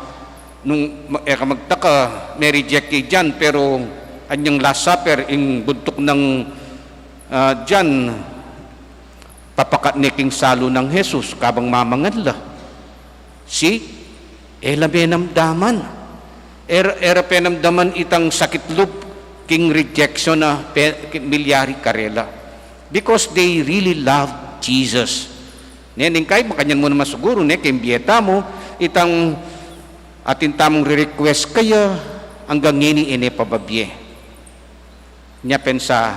nung ma-, e ka magtaka, me-reject i John, pero anyang Last Supper, ing buntuk nang, ah, John, papakat ne king salu nang Jesus, kabang mamangan la. See? E la menamdaman. E ra, e ra penamdaman itang sakit lub king rejection a pe-, milyari karela. Because they really love Jesus. Ne, ning kai, makanyan mu naman siguru, ne, king bie tamu, itang atin tamung re-request kaya, anggang ngeni e ne pababie. Nya pensa,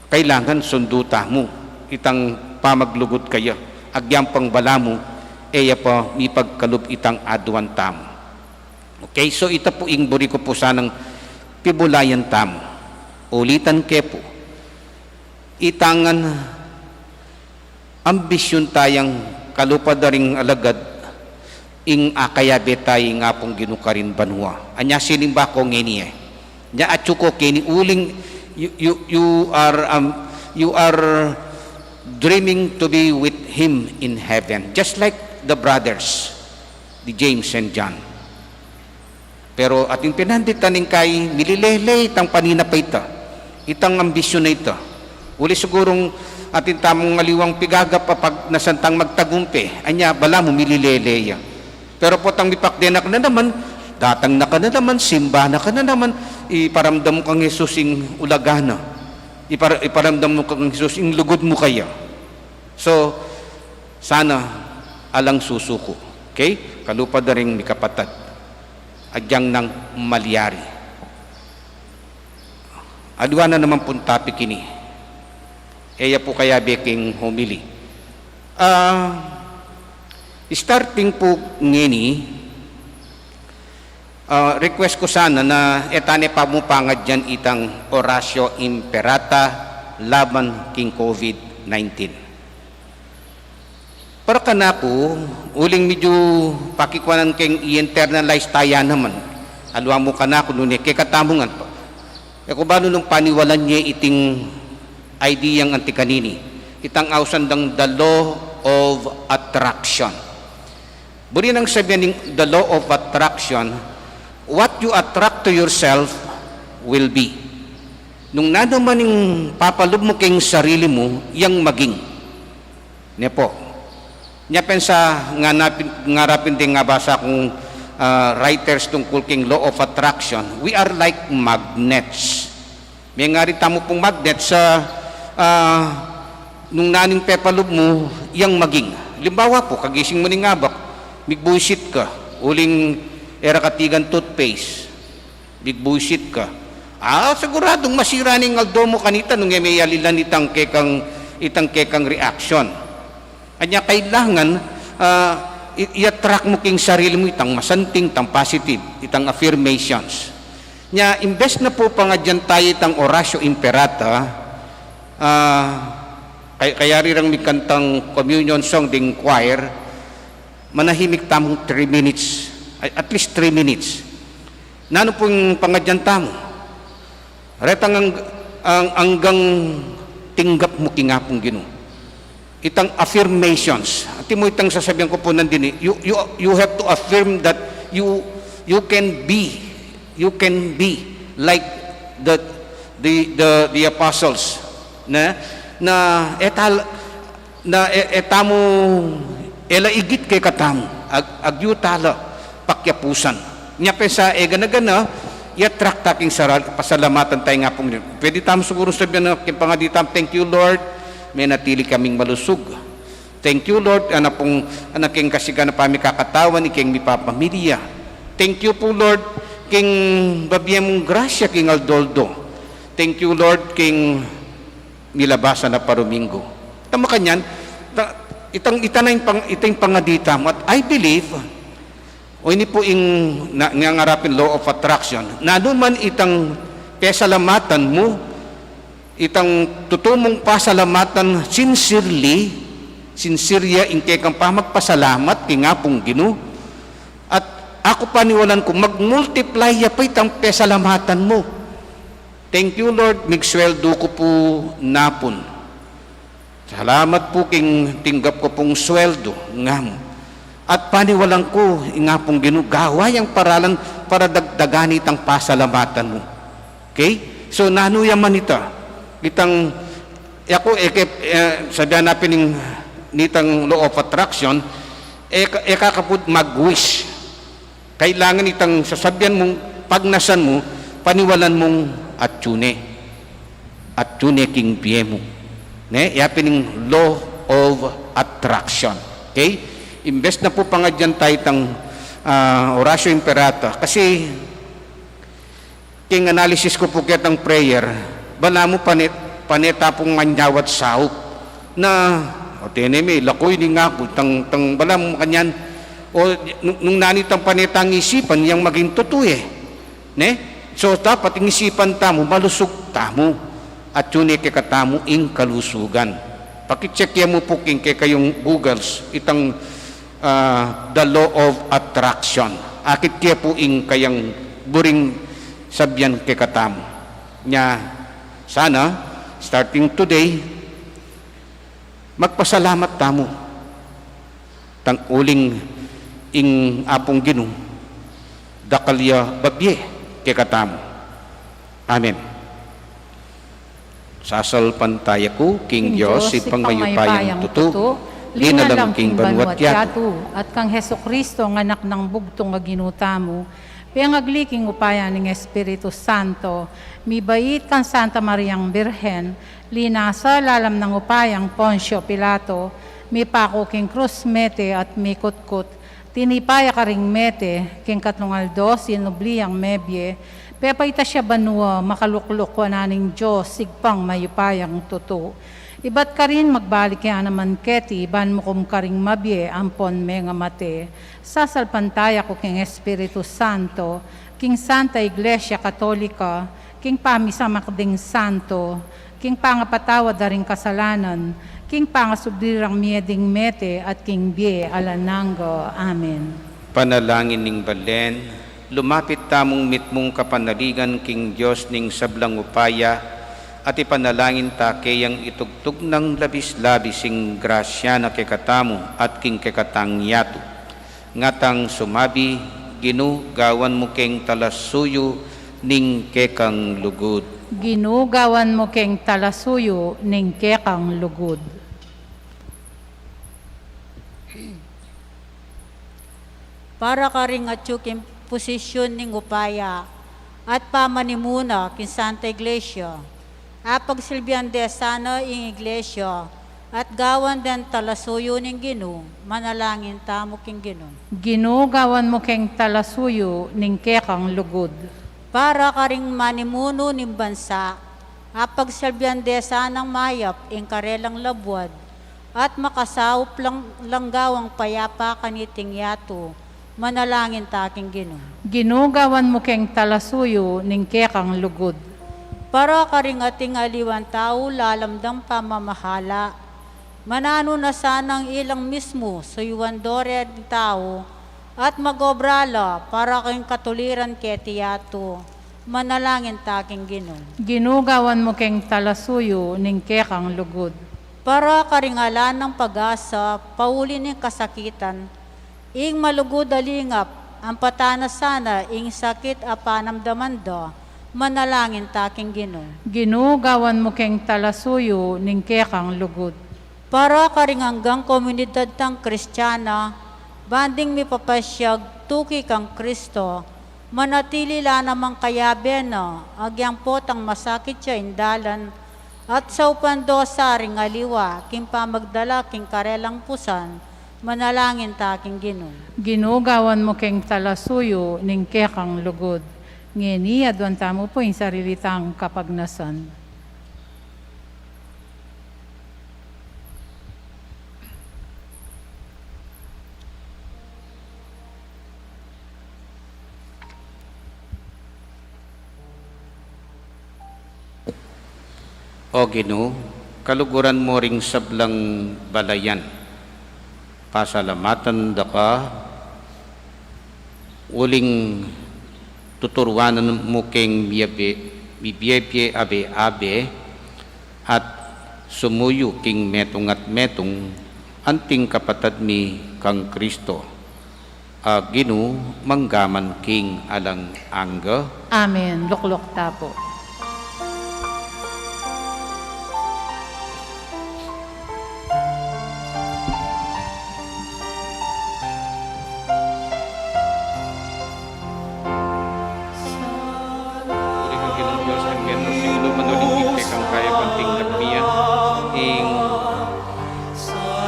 kailangan sundu tamu itang pamaglugud kaya, agyang pang balamu, e ya pa mipagkalub itang aduan tamu. Okay, so ita pu ing buri ku pu sanang pibulayan tamu. Ulitan ke pu, itang ngan ambisyun tayang kalupa da ring alagad, ing akayabe taya ing Apung Ginu karin banua. Anya sinimba ko ngeni e. Nya atyu ko keni uling, you, you, you are, um, you are dreaming to be with him in heaven, just like the brothers, the James and John. Pero atin pinanditan ning kai, mililele itang panina pa ita. Itang ambisyun a ita. Uli sigurung atin tamung aliwang pigagap a pag nasan tang magtagumpe, anya balamu mililele ya. Pero potang mipakdenak na naman, datang na ka na naman, simba na ka na naman, iparamdam mu kang Jesus ing ulaga na. Ipar-, iparamdam mu kang Jesus ing lugud mu kaya. So, sana alang susuku. Okay? Kalupa da ring mikapatad. Agyang nang malyari. Aliwa na naman pung topic ini. E ya pu kayabe king homily. Ah, starting pu ngeni, ah, request ku sana na e tane pa mu pangadyan itang Oratio Imperata laban king COVID nineteen. Para kanaku, uling medyu pakikuanan keng i-internalize taya naman. Aliwa mu kanaku, nune kekatamu ngan pa. E ku balu nung paniwalan ye iting idea yang anti kanini. Itang ausan dang the law of attraction. Buri nang sabian ning the law of attraction, what you attract to yourself will be. Nung nanu man ing papalub mu keng sarili mu, yang maging. Ne pu. Nya pensa, nganapin, ngarapin deng ngabasa kung, ah, writers tungkul king law of attraction, we are like magnets. Mengari tamu pung magnets a, ah, nung nanu ing pepalub mu, yang maging. Alimbawa pu, kagising mu ning abak, migbuisit ka, uling e ra ka tigang toothpaste. Migbuisit ka. Ah, siguradung masira ne ing aldo mu kanita nung e me yalilan itang kekang, itang kekang reaction. Anya kailangan, ah, i-, i-attract mu king sarili mu itang masanting, itang positive, itang affirmations. Nya, imbes na pu pangadyan taya itang Oratio Imperata, ah, kay-, kayari rang mikantang communion song ding choir, manahimik tamung three minutes, ay, at least three minutes. Nanu pung pangadyan tamu? Retang ang, ang, anggang tinggap mu king Apung Ginu. Itang affirmations. Ati mu itang sasabian ku pu nandini, you, you, you have to affirm that you, you can be, you can be like the, the, the, the apostles. Na, na, e tal-, na e, e tamu, e la igit kekatamu, ag-, agyu ta la pakyapusan. Nya pensa, e gana-gana, i-attract ta king saral-, pasalamatan taya king Apung Ginu. Pwede tamu siguru sabian na king pangadi tamu, "Thank you, Lord, menatili kaming malusug. Thank you, Lord, ana pung, ana king kasigan a pamikakatawan, ikeng mipapamilya. Thank you pu, Lord, king babie mung grasya king aldo-aldo. Thank you, Lord, king milabasan a paruminggu." Tama kanyan, ta-, itang, ita na ing pang-, ita ing pangadi tamu. At I believe, o ini pu ing na-, ngangarapin law of attraction. Nanu man itang pesalamatan mu, itang tutu mung pasalamatan sincerely, sincere ya ing kekang pamagpasalamat king Apung Ginu. At aku paniwalan ku, mag-multiply ya pa itang pesalamatan mu. Thank you, Lord, migsweldo ku pu napun. Salamat pu king tinggap ku pung sweldo, nga mu. At paniwalan ku, ing Apung Ginu, gawa yang paralan para dagdagan itang pasalamatan mu. Okay? So, nanu ya man ita? Itang, e ku, e ke, e, sabian na pin ing nitang law of attraction, e ka-, e ka kapud mag-wish. Kailangan itang sasabian mung pagnasan mu, paniwalan mung atyu ne. Atyu ne king bie mu. Ne? Ya pin ing law of attraction. Okay? Imbes na pu pangadyan taya itang, ah, Oratio Imperata. Kasi, king analysis ku pu ketang prayer, balamu pane, pane ta pung manyawat saup. Na, o tene me, laku ini ngaku, tang, tang balamu kanyan, o nung, nung nanu itang pane tang isipan, yang maging tutu e. Ne? So, dapat ing isipan tamu, malusug tamu. Atyu ne kekatamu ing kalusugan. Paki-check ya mu pu king kekayung Googles, itang, ah, the law of attraction. Akit ke pu ing kayang buring sabian kekatamu. Nya, sana, starting today, magpasalamat tamu. Tang uling ing Apung Ginu, dakal ya babie kekatamu. Amen. Sasalpantaya ku king Dios, Ibpang mayupayang tutu, linalang king banua't yatu, at kang Jesucristo, a Anak nang bugtung a Ginu tamu, pengagli king upaya ning Espiritu Santo, mibait kang Santa Mariang Birhen, linasa lalam nang upayang Poncio Pilato, mipaku king krus, mete at mikutkut, tinipa ya karing mete, king katlung aldo sinubli yang mebie, pepaitas ya banua, makalukluk wanan ning Dios Ibpang mayupayang tutu. Ibat karin magbalik ya naman keti ban mukum karing mabie ampon mengamate. Sasalpantaya ku king Espiritu Santo, king Santa Iglesia Katolika, king pamisamak ding santo, king pangapatawad da ring kasalanan, king pangasubli rang mie ding mete, at king bie alang angga. Amen. Panalangin ning balen. Lumapit tamung mitmung kapanaligan king Dios ning sablang upaya, at ipanalangin ta keyang itugtug nang labis-labis ing grasya na kekatamu at king kekatang yatu. Ngatang sumabi, Ginu, gawan mu keng talasuyu ning kekang lugud. Ginu, gawan mu keng talasuyu ning kekang lugud. Para karing atyu king posisyun ning upaya at pamanimuna king Santa Iglesia, apagsilbian de sana ing Iglesia, at gawan deng talasuyu ning Ginu, manalangin tamu king Ginu. Ginu, gawan mu keng talasuyu ning kekang lugud. Para karing manimunu ning bansa, apagsilbian de sanang mayap ing karelang labuad, at makasaup lang, langgawang payapa kaniting yatu, manalangin ta king Ginu. Ginu, gawan mu keng talasuyu ning kekang lugud. Para karing ating aliwang tau lalam dang pamamahala, mananu na sanang ilang mismu suyuan do reng tau, at mag-obra la para king katuliran keti yatu, manalangin ta king Ginu. Ginu, gawan mu keng talasuyu ning kekang lugud. Para karing ala nang pag-asa pauli ning kasakitan, ing malugud a lingap, ampatan na sana ing sakit a panamdaman da, manalangin ta king Ginu. Ginu, gawan mu keng talasuyu ning kekang lugud. Para karing anggang komunidad tang Kristiana, ban ding mipapasyag tuki kang Kristo, manatili la namang kayabe na, agyang potang masakit ya ing dalan, at saupan do sa ring aliwa king pamagdala king karelang pusan, manalangin ta king Ginu. Ginu, gawan mu keng talasuyu ning kekang lugud. Ngeni, aduan tamu pu ing sarili tang kapagnasan. O Ginu, kaluguran mu ring sablang balayan. Pasalamatan da ka uling tuturuanan mu keng mibiebie, mibiebie abe-abe, at sumuyu king metung at metung, anting kapatad mi kang Kristo, a Ginu, mangga man king alang angga. Amen. Lukluk ta pu. Puri ka Ginung Dios ning metung, sing lub, manulingkik kekang kayapan, tinggap mi ya ing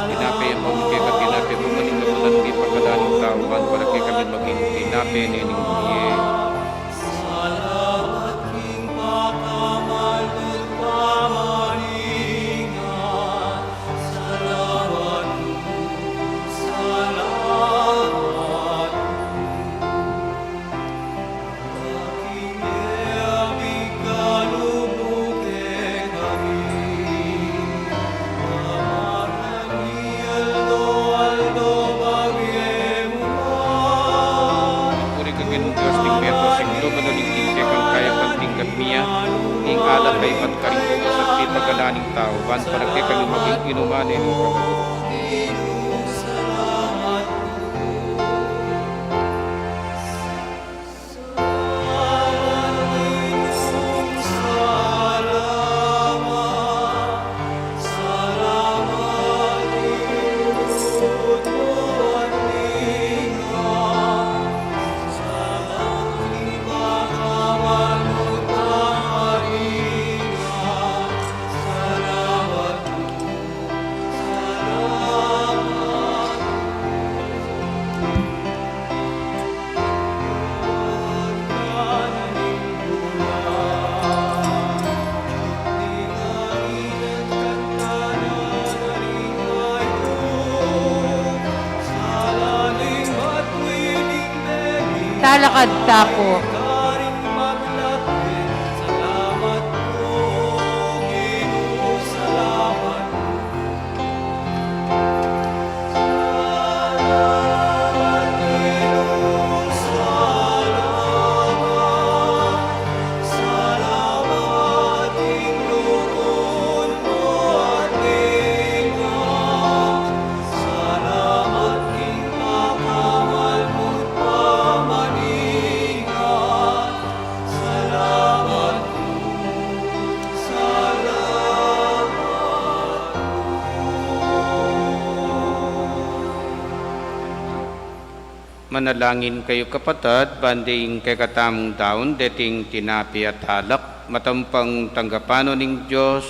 tinape, ampo kekami ing tinape, pamagdala ning pagkanan ning tau, ban para kekami maging tinape ning bie. Puri ka Ginung Dios ning metung, sing lub, manulingkik kekang kayapan, tinggap mi ya ing alak a ibat karing ubas at pipagkanan ning tau, ban para kekami maging inuman ning pagkanan. Alakad ta pu. Manalangin kayu, kapatad, ban ding kekatamung daun deting tinape at alak, matampang tanggapan no ning Dios,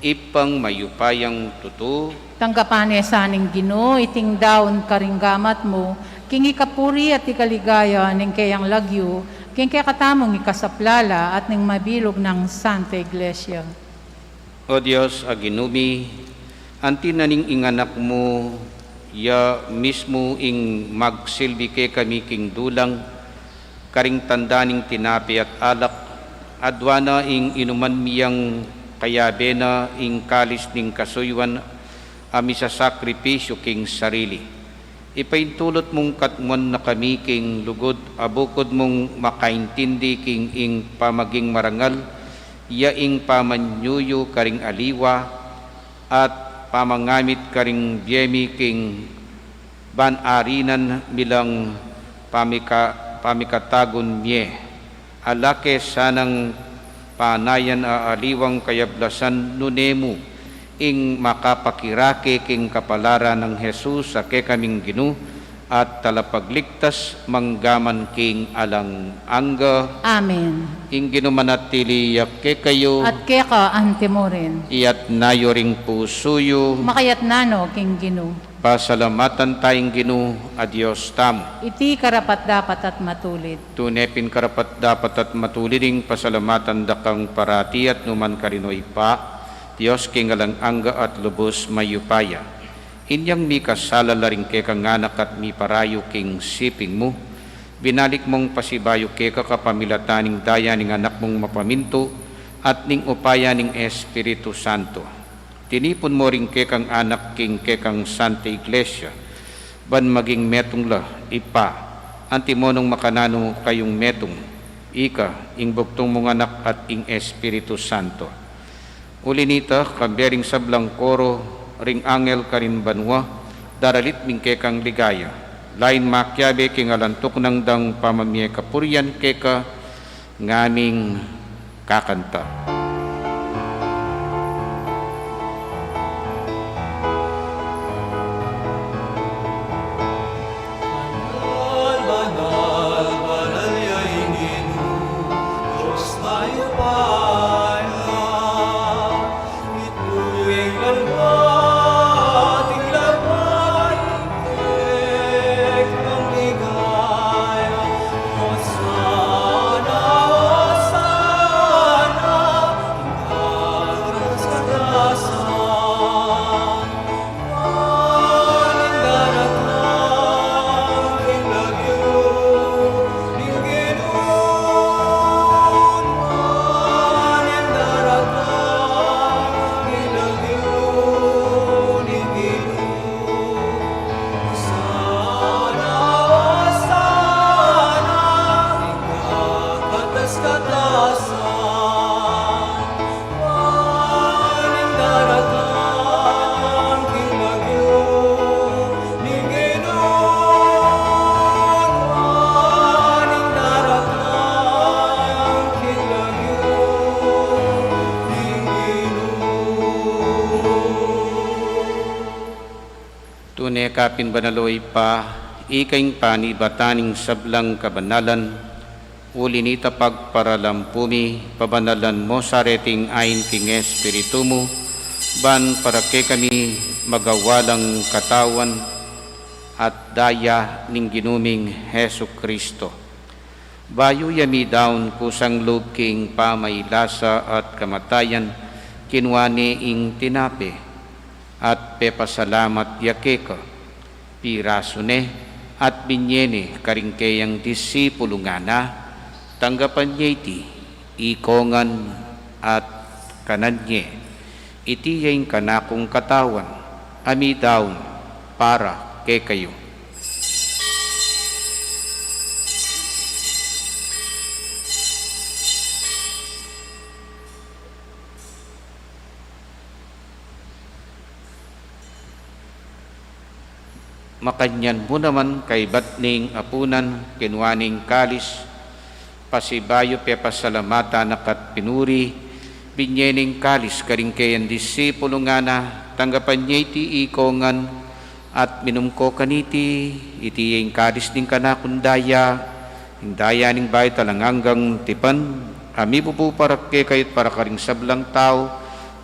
Ibpang mayupayang tutu. Tanggapan na sa ning Ginu iting daun karing gamat mu, king ikapuri at ikaligaya ning keyang lagyu, king kekatamung ikasaplala at ning mabilug nang Santa Iglesia. O Dios a Ginu mi, anti na ning ing Anak mu, ya mismu ing magsilbi kekami king dulang, karing tanda ning tinape at alak, adwa na ing inuman mi yang kayabe na ing kalis ning kasuyuan a misasakripisyu king sarili. Ipaintulot mung katmuan na kami king lugud a bukud mung makaintindi king ing pamaging marangal, ya ing pamanyuyu karing aliwa, at pamangamit karing bie mi king ban arinan mi lang pamika-, pamikatagun mie. Ala ke sanang panayan a aliwang kayablasan nune mu ing makapakirake king kapalaran nang Jesus a kekaming Ginu at Talapagligtas manggaman king alang angga. Amen. Ing Ginu manatili ya kekayu. At keka antimurin. Iyatas yu ring pusu yu. Makayatas no king Ginu. Pasalamatan ta ing Ginu a Dios tamu. Iti karapat-dapat at matulid. Tune pin karapat-dapat at matulid ing pasalamatan da kang parati at nukarin man, O Ibpa, Dios king alang angga at lubus mayupaya. Inyang mikasala la ring kekang anak at miparayu king siping mu, binalik mung pasibayu keka kapamilatan ning daya ning Anak mung mapamintu at ning upaya ning Espiritu Santo. Tinipun mu ring kekang anak king kekang Santa Iglesia, ban maging metung la, Ibpa, antimo nung makananu kayung metung, ika, ing bugtung mung Anak at ing Espiritu Santo. Uli nita, kambe ring sablang koro ring angel karin banua, daralit mi ing kekang ligaya. Lain makiabe king alang tuknang dang pamamie kapurian keka, ngaming kakanta. Banal, banal, banal ya ing Ginu, Dios mayupaya. Itu ing banua, ing laman, ing ligaya. Hosana, Hosana, ing kataas-taasan. Tune ka pin banal, o Ibpa, ika ing panibatan ning sablang kabanalan, uli nita pagparalampu mi, pabanalan mu sa reting ain king Espiritu mu, ban para kekami magawalang katawan at daya ning Ginu ming Jesucristo. Bayu ya midaun kusang lub king pamailasa at kamatayan, kinua ne ing tinape, at pepasalamat ya keka, pirasu ne, At binye ne karing keyang disipulu, ngana, tanggapan ye iti ikong ngan at kanan ye, iti ya ing kanakung katawan, a midaun para kekayu. Makanyan mu naman kaybat ning apunan, kinua ne ing kalis, pasibayu pepasalamatan na ka't pinuri, binye ne ing kalis karing keyang disipulu, ngana, tanggapan ye iti ikong ngan at minum ko kaniti, iti ya ing kalis ning kanakung daya, ing daya ning bayu at alang anggang tipan, a mibubu para kekayu at para karing sablang tau,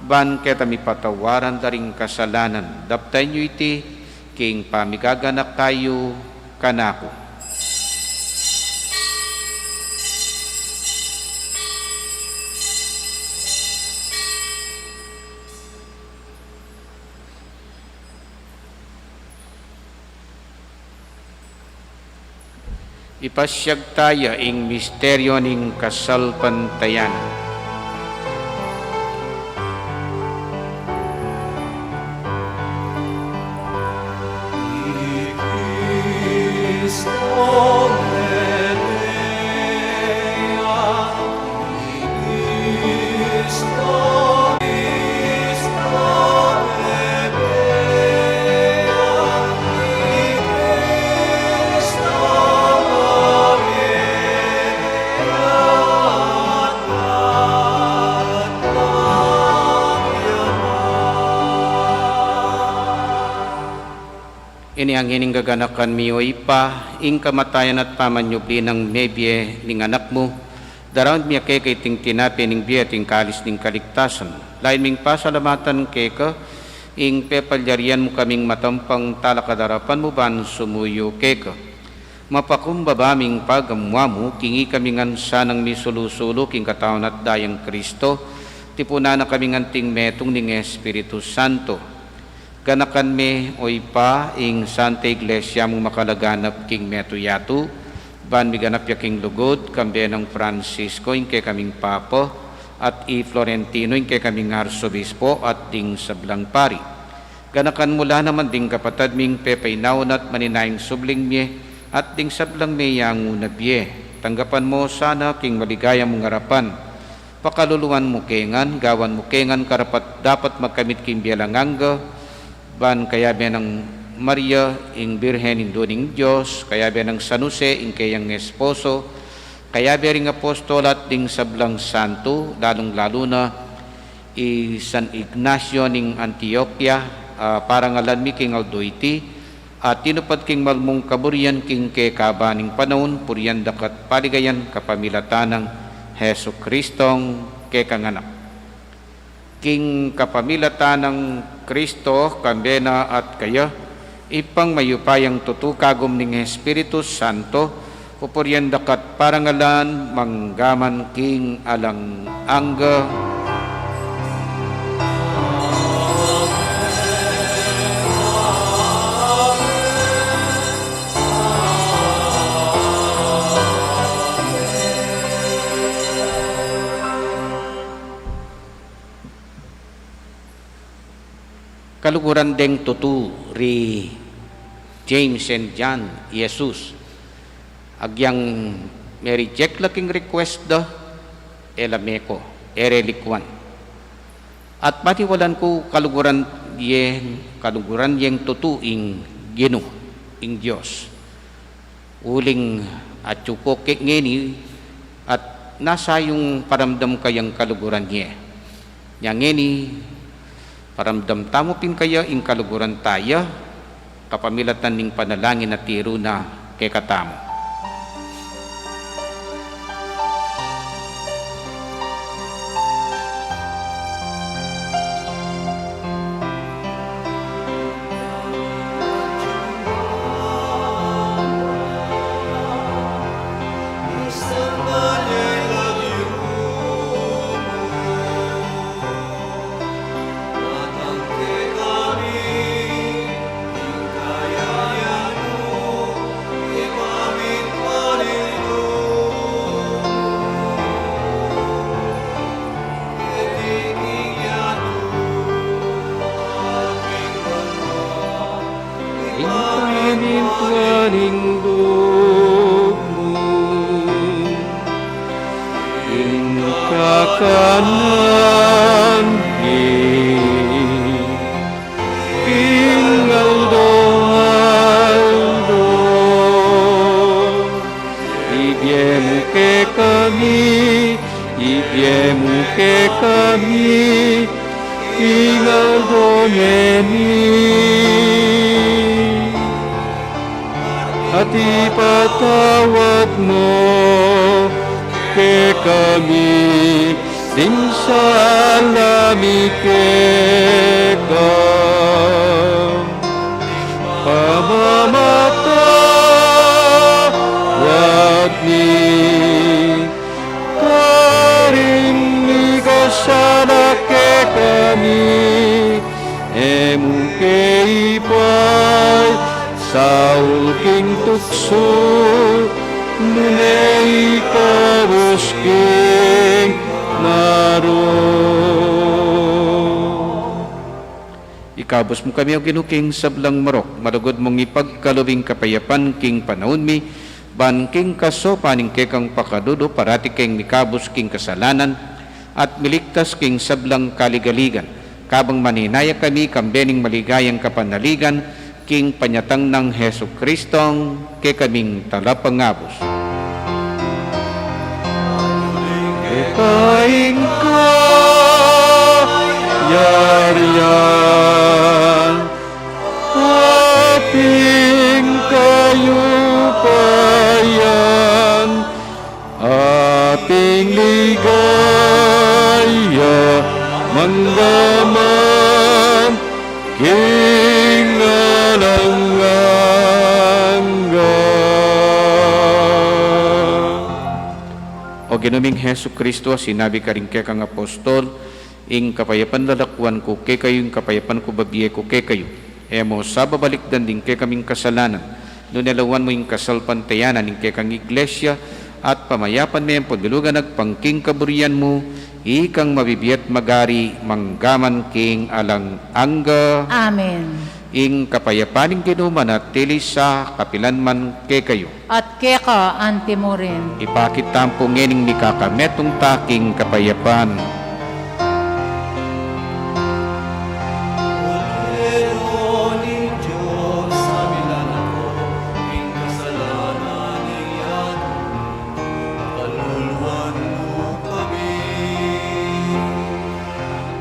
ban keta mipatawaran da ring kasalanan. Daptan yu iti king pamigaganaka yu kanaku. Ipasiag taya ing misteryu ning kasalpantayanan. Ini ngeni ing gaganakan mi, o Ibpa, ing kamatayan at pamanyubli nang mebie ning Anak mu, daraun mi keka iting tinape ning bie at ing kalis ning kaligtasan. Lalu ming pasalamatan keka ing pepalyarian mu kaming matampang talakad king arapan mu ban sumuyu keka. Mapakumbaba ming pagamuan mu, king ikami ngan sanang misulu-sulu king katawan at dayang Kristo, tipunan na kaming anting metung ning Espiritu Santo. Ganakan me, o Ibpa, ing Santa Iglesia mung makalaganap king metung yatu, ban miganap ya king lugud, kambe nang Francisco, ing kekaming Papa, at i Florentino, ing kekaming Arsobispo, at ding sablang pari. Ganakan mu la naman ding kapatad ming pepainawa na at maninayang subling mie, at ding sablang meyangu na bie. Tanggapan mu sana king maligaya mung arapan. Pakaluluan mu ke ngan, gawan mu ke ngan karapat-dapat magkamit king bie alang angga, ban kayabe nang Maria, ing Birhen Indu ning Dios, kayabe nang San Jose, ing keyang esposo, kayabe ring apostol at ding sablang santo, lalung-lalu na i San Ignacio ning Antioquia, a parangalan mi king aldo iti, a tinupad king malmung kaburian king kekaba ning panaun, purian da ka at paligayan kapamilatan nang Jesucristong kekang Anak. King kapamilatan nang Kristo, kambe na at kaya, Ibpang mayupayang tutu, kagum ning Espiritu Santo, pupurian da ka at parangalan manggaman king alang angga. Kaluguran deng tutu ri James and John, i Jesus. Agyang me-reject la king request da, e la meko, e re likuan. At paniwalan ku kaluguran ye, kaluguran yeng tutu ing Ginu, ing Dios. Uling atyu ku ke ngeni at nasa yung paramdam kayang kaluguran ye. Nya ngeni, paramdam tamu pin kaya ing kaluguran taya, kapamilatan ning panalangin a tiru na kekatamu. ning dug mu, ing kakanan mi king aldo-aldo. Ibie mu kekami, ibie mu kekami king aldo ngeni. At ipatawad mu kekami ding sala mi keka, pamamatawad mi karing mikasala kekami. E mu ke ipaisaul king tuksu, nune ikabus king marok. Ikabus mu kami, O Ginu, king sablang marok, malugud mung ipagkalub ing kapayapan king panaun mi, ban king kasaupan ning kekang pakalulu, parati keng mikabus king kasalanan, at miligtas king sablang kaligaligan. Kabang maninaya kami, kambe ning maligayang kapanaligan, king panyatang nang Jesucristong kekaming Talapangabus. Keka ing kayarian, at ing kayupayan, at ing ligaya, mangga man king alang angga. O Ginu ming Jesucristo, a sinabi karing kekang apostol, ing kapayapan lalakuan ku kekayu, ing kapayapan ku babie ku kekayu. E mu sa babalikdan ding kekaming kasalanan, nune lawan mu ing kasalpantayanan ning kekang Iglesia, at pamayapan me ampon bilugan agpang king kaburian mu, ikang mabibie at magari mangga man king alang angga. Amen. Ing kapayapan ning Ginu manatili sa kapilan man kekayu. At keka anti mu rin. Ipakit tamu pu ngening mikakametung ta king kapayapan. Kordero ning Dios, a milalako king kasalanan ning yatu, pakaluluan mu kami.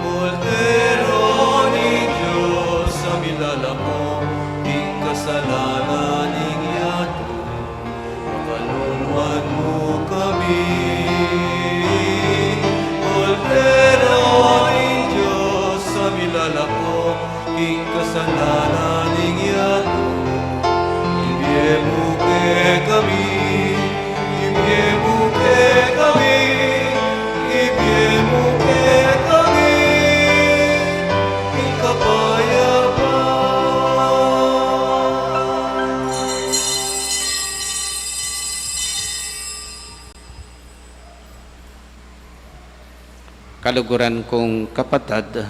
Kordero ning Dios, a milalako king kasalanan ning yatu, pakaluluan mu kami. Kordero ning Dios, a milalako king kasalanan ning yatu, ibie mu kekami, ibie mu kekami, ibie mu kekami ing kapayapan. Kaluguran kung kapatad,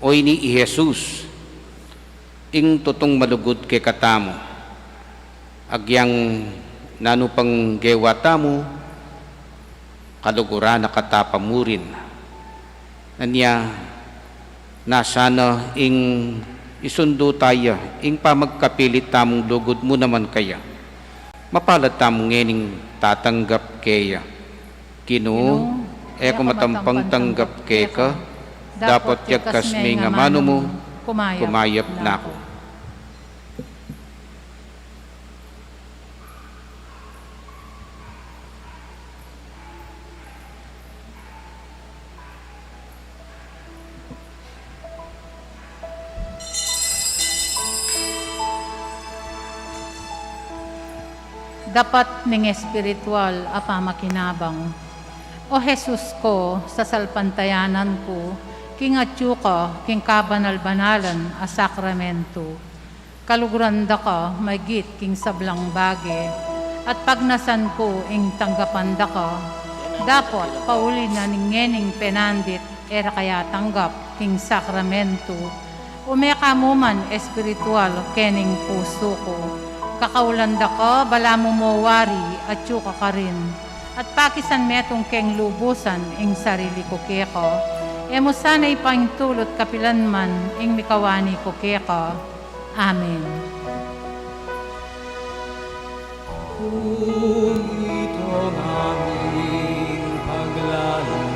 oyni i Jesus, ing tutung malugud kekatamu. Agyang nanu pang gewa tamu, kaluguran na ka ta pa murin. Anya, na sana ing isundu taya, ing pamagkapilit tamung lugud mu naman kaya. Mapalad tamu ngening tatanggap keya. Ginu, e ku matampang tanggap keka, dapot yagkas me ing amanu mu, kumayap na ku. Dapat ning espiritual a pamakinabang. O Jesus ko, sasalpantayanan ku king atyu ka king kabanal-banalan a sakramento. Kaluguran da ka maygit king sablang bage, at pagnasan ku ing tanggapan da ka, dapot pauli na ning ngening penandit e ra ka ya tanggap king sakramento, ume ka mu man espiritual kening pusu ku. Kakaulan da ka, balamu mo wari, atyu ka karin, at pakisan metung keng lubusan ing sarili ku keka. E mu sana ipaintulut kapilanman ing mikawani ku keka. Amen. Kung ito ngaming paglalayap,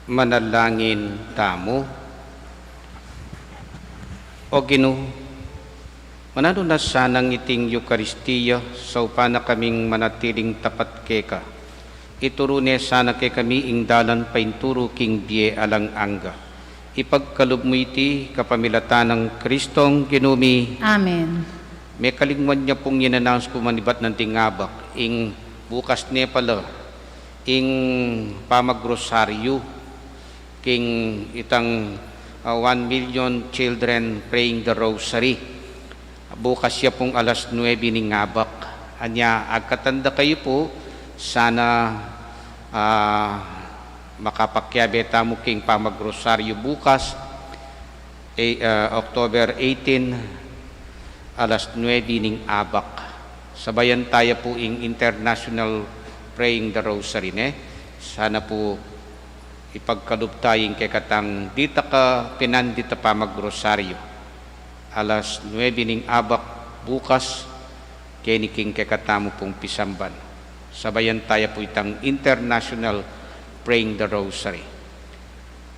Manalangin tamu. O Ginu, mananu na sanang iting Eukaristia, saupan na kaming manatiling tapat keka. Ituru ne sana kekami ing dalan painturu king bie alang angga. Ipagkalub mu iti kapamilatan nang Kristong Ginu mi. Amen. Mekalingwan ya pung i-announce ku manibat nanding abak, ing bukas ne pala, ing pamagrosaryu king itang, ah, one million children praying the rosary. Bukas ya pung alas nuebe ning abak. Anya, agkatan da kayu pu, sana, ah, makapakiabe tamu king pamagrosaryu bukas, eh, ah, October eighteen, alas nuebe ning abak. Sabayan taya pu ing International Praying the Rosary, ne? Sana pu ipagkalub taya ing kekatang ditak a pinandit a pamagrosaryu. Alas nuebe ning abak bukas, keni king kekatamu pung pisamban. Sabayan taya pu itang International Praying the Rosary.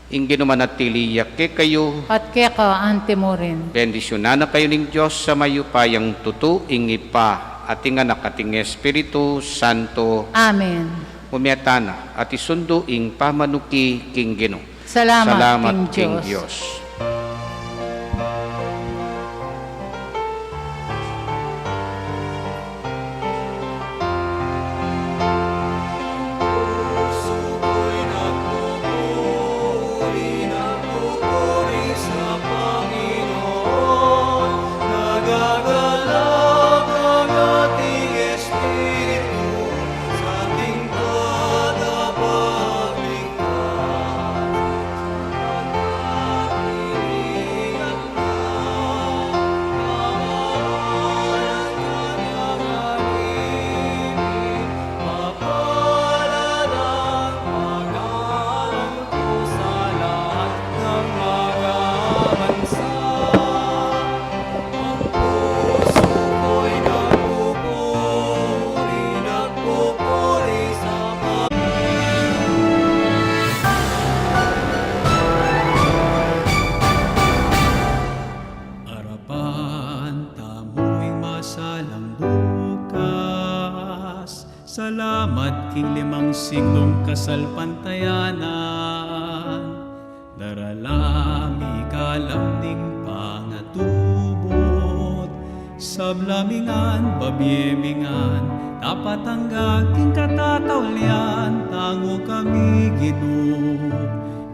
Ing Ginu manatili ya kekayu. At keka anti mu rin. Bendisyunan na kayu ning Dios a mayupayang tutu, ing Ibpa, at ing Anak, at ing Espiritu Santo. Amen. Ume tana, at isundu ing pamanuki king Ginu. Salamat king Dios. Arapan tamu ing masalang bukas. Salamat king limang siglung kasalpantayanan. Darala mi kalam ning pangatubud. Sabla mi ngan, babie mi ngan, tapat angga king katataulian, tangu kami Ginu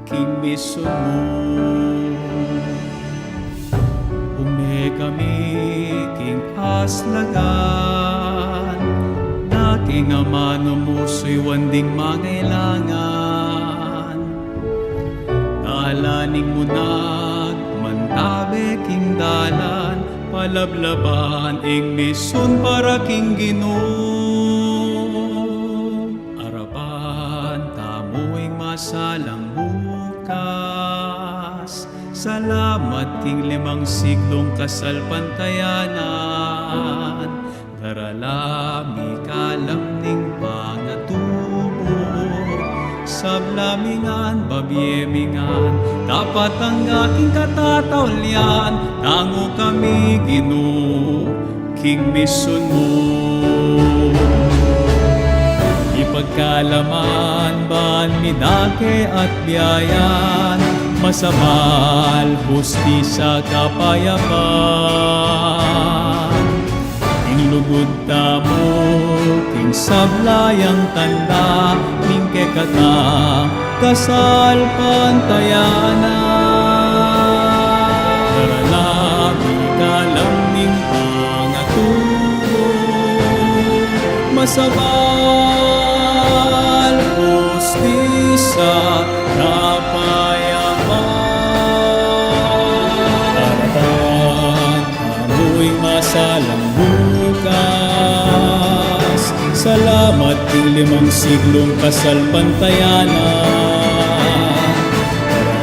king misun mu. Ume kami king aslagan, na king amanu mu suyuan ding mangailangan. Dalan ning munag, mantabe king dalan, palablaban ing misun para king Ginu. Arapan tamu ing masalang bukas. Salamat king limang siglung kasalpantayanan. Darala mi kalam ning pangatubud. Sabla mi ngan, babie mi ngan, tapat angga king katataulian, tangu kami Ginu king misun mu. Ipagkalaman ban mi dake at biayan, masabal, hustisya, kapayapan. Ing lugud tamu king sabla yang tanda ning kekatang kasalpantayanan. Darala mi kalam ning pangatubud, masabal, hustisya, kapayapan. Arapan tamu ing masalang bukas. Salamat king limang siglung kasalpantayanan.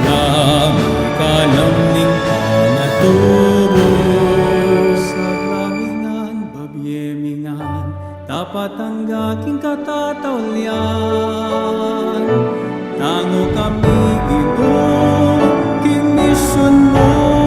Darala mi kalam ning pangatubud. Sabla mi ngan, babie mi ngan, tapat angga king katataulian, Tango kami, Ginu, king misyun mu.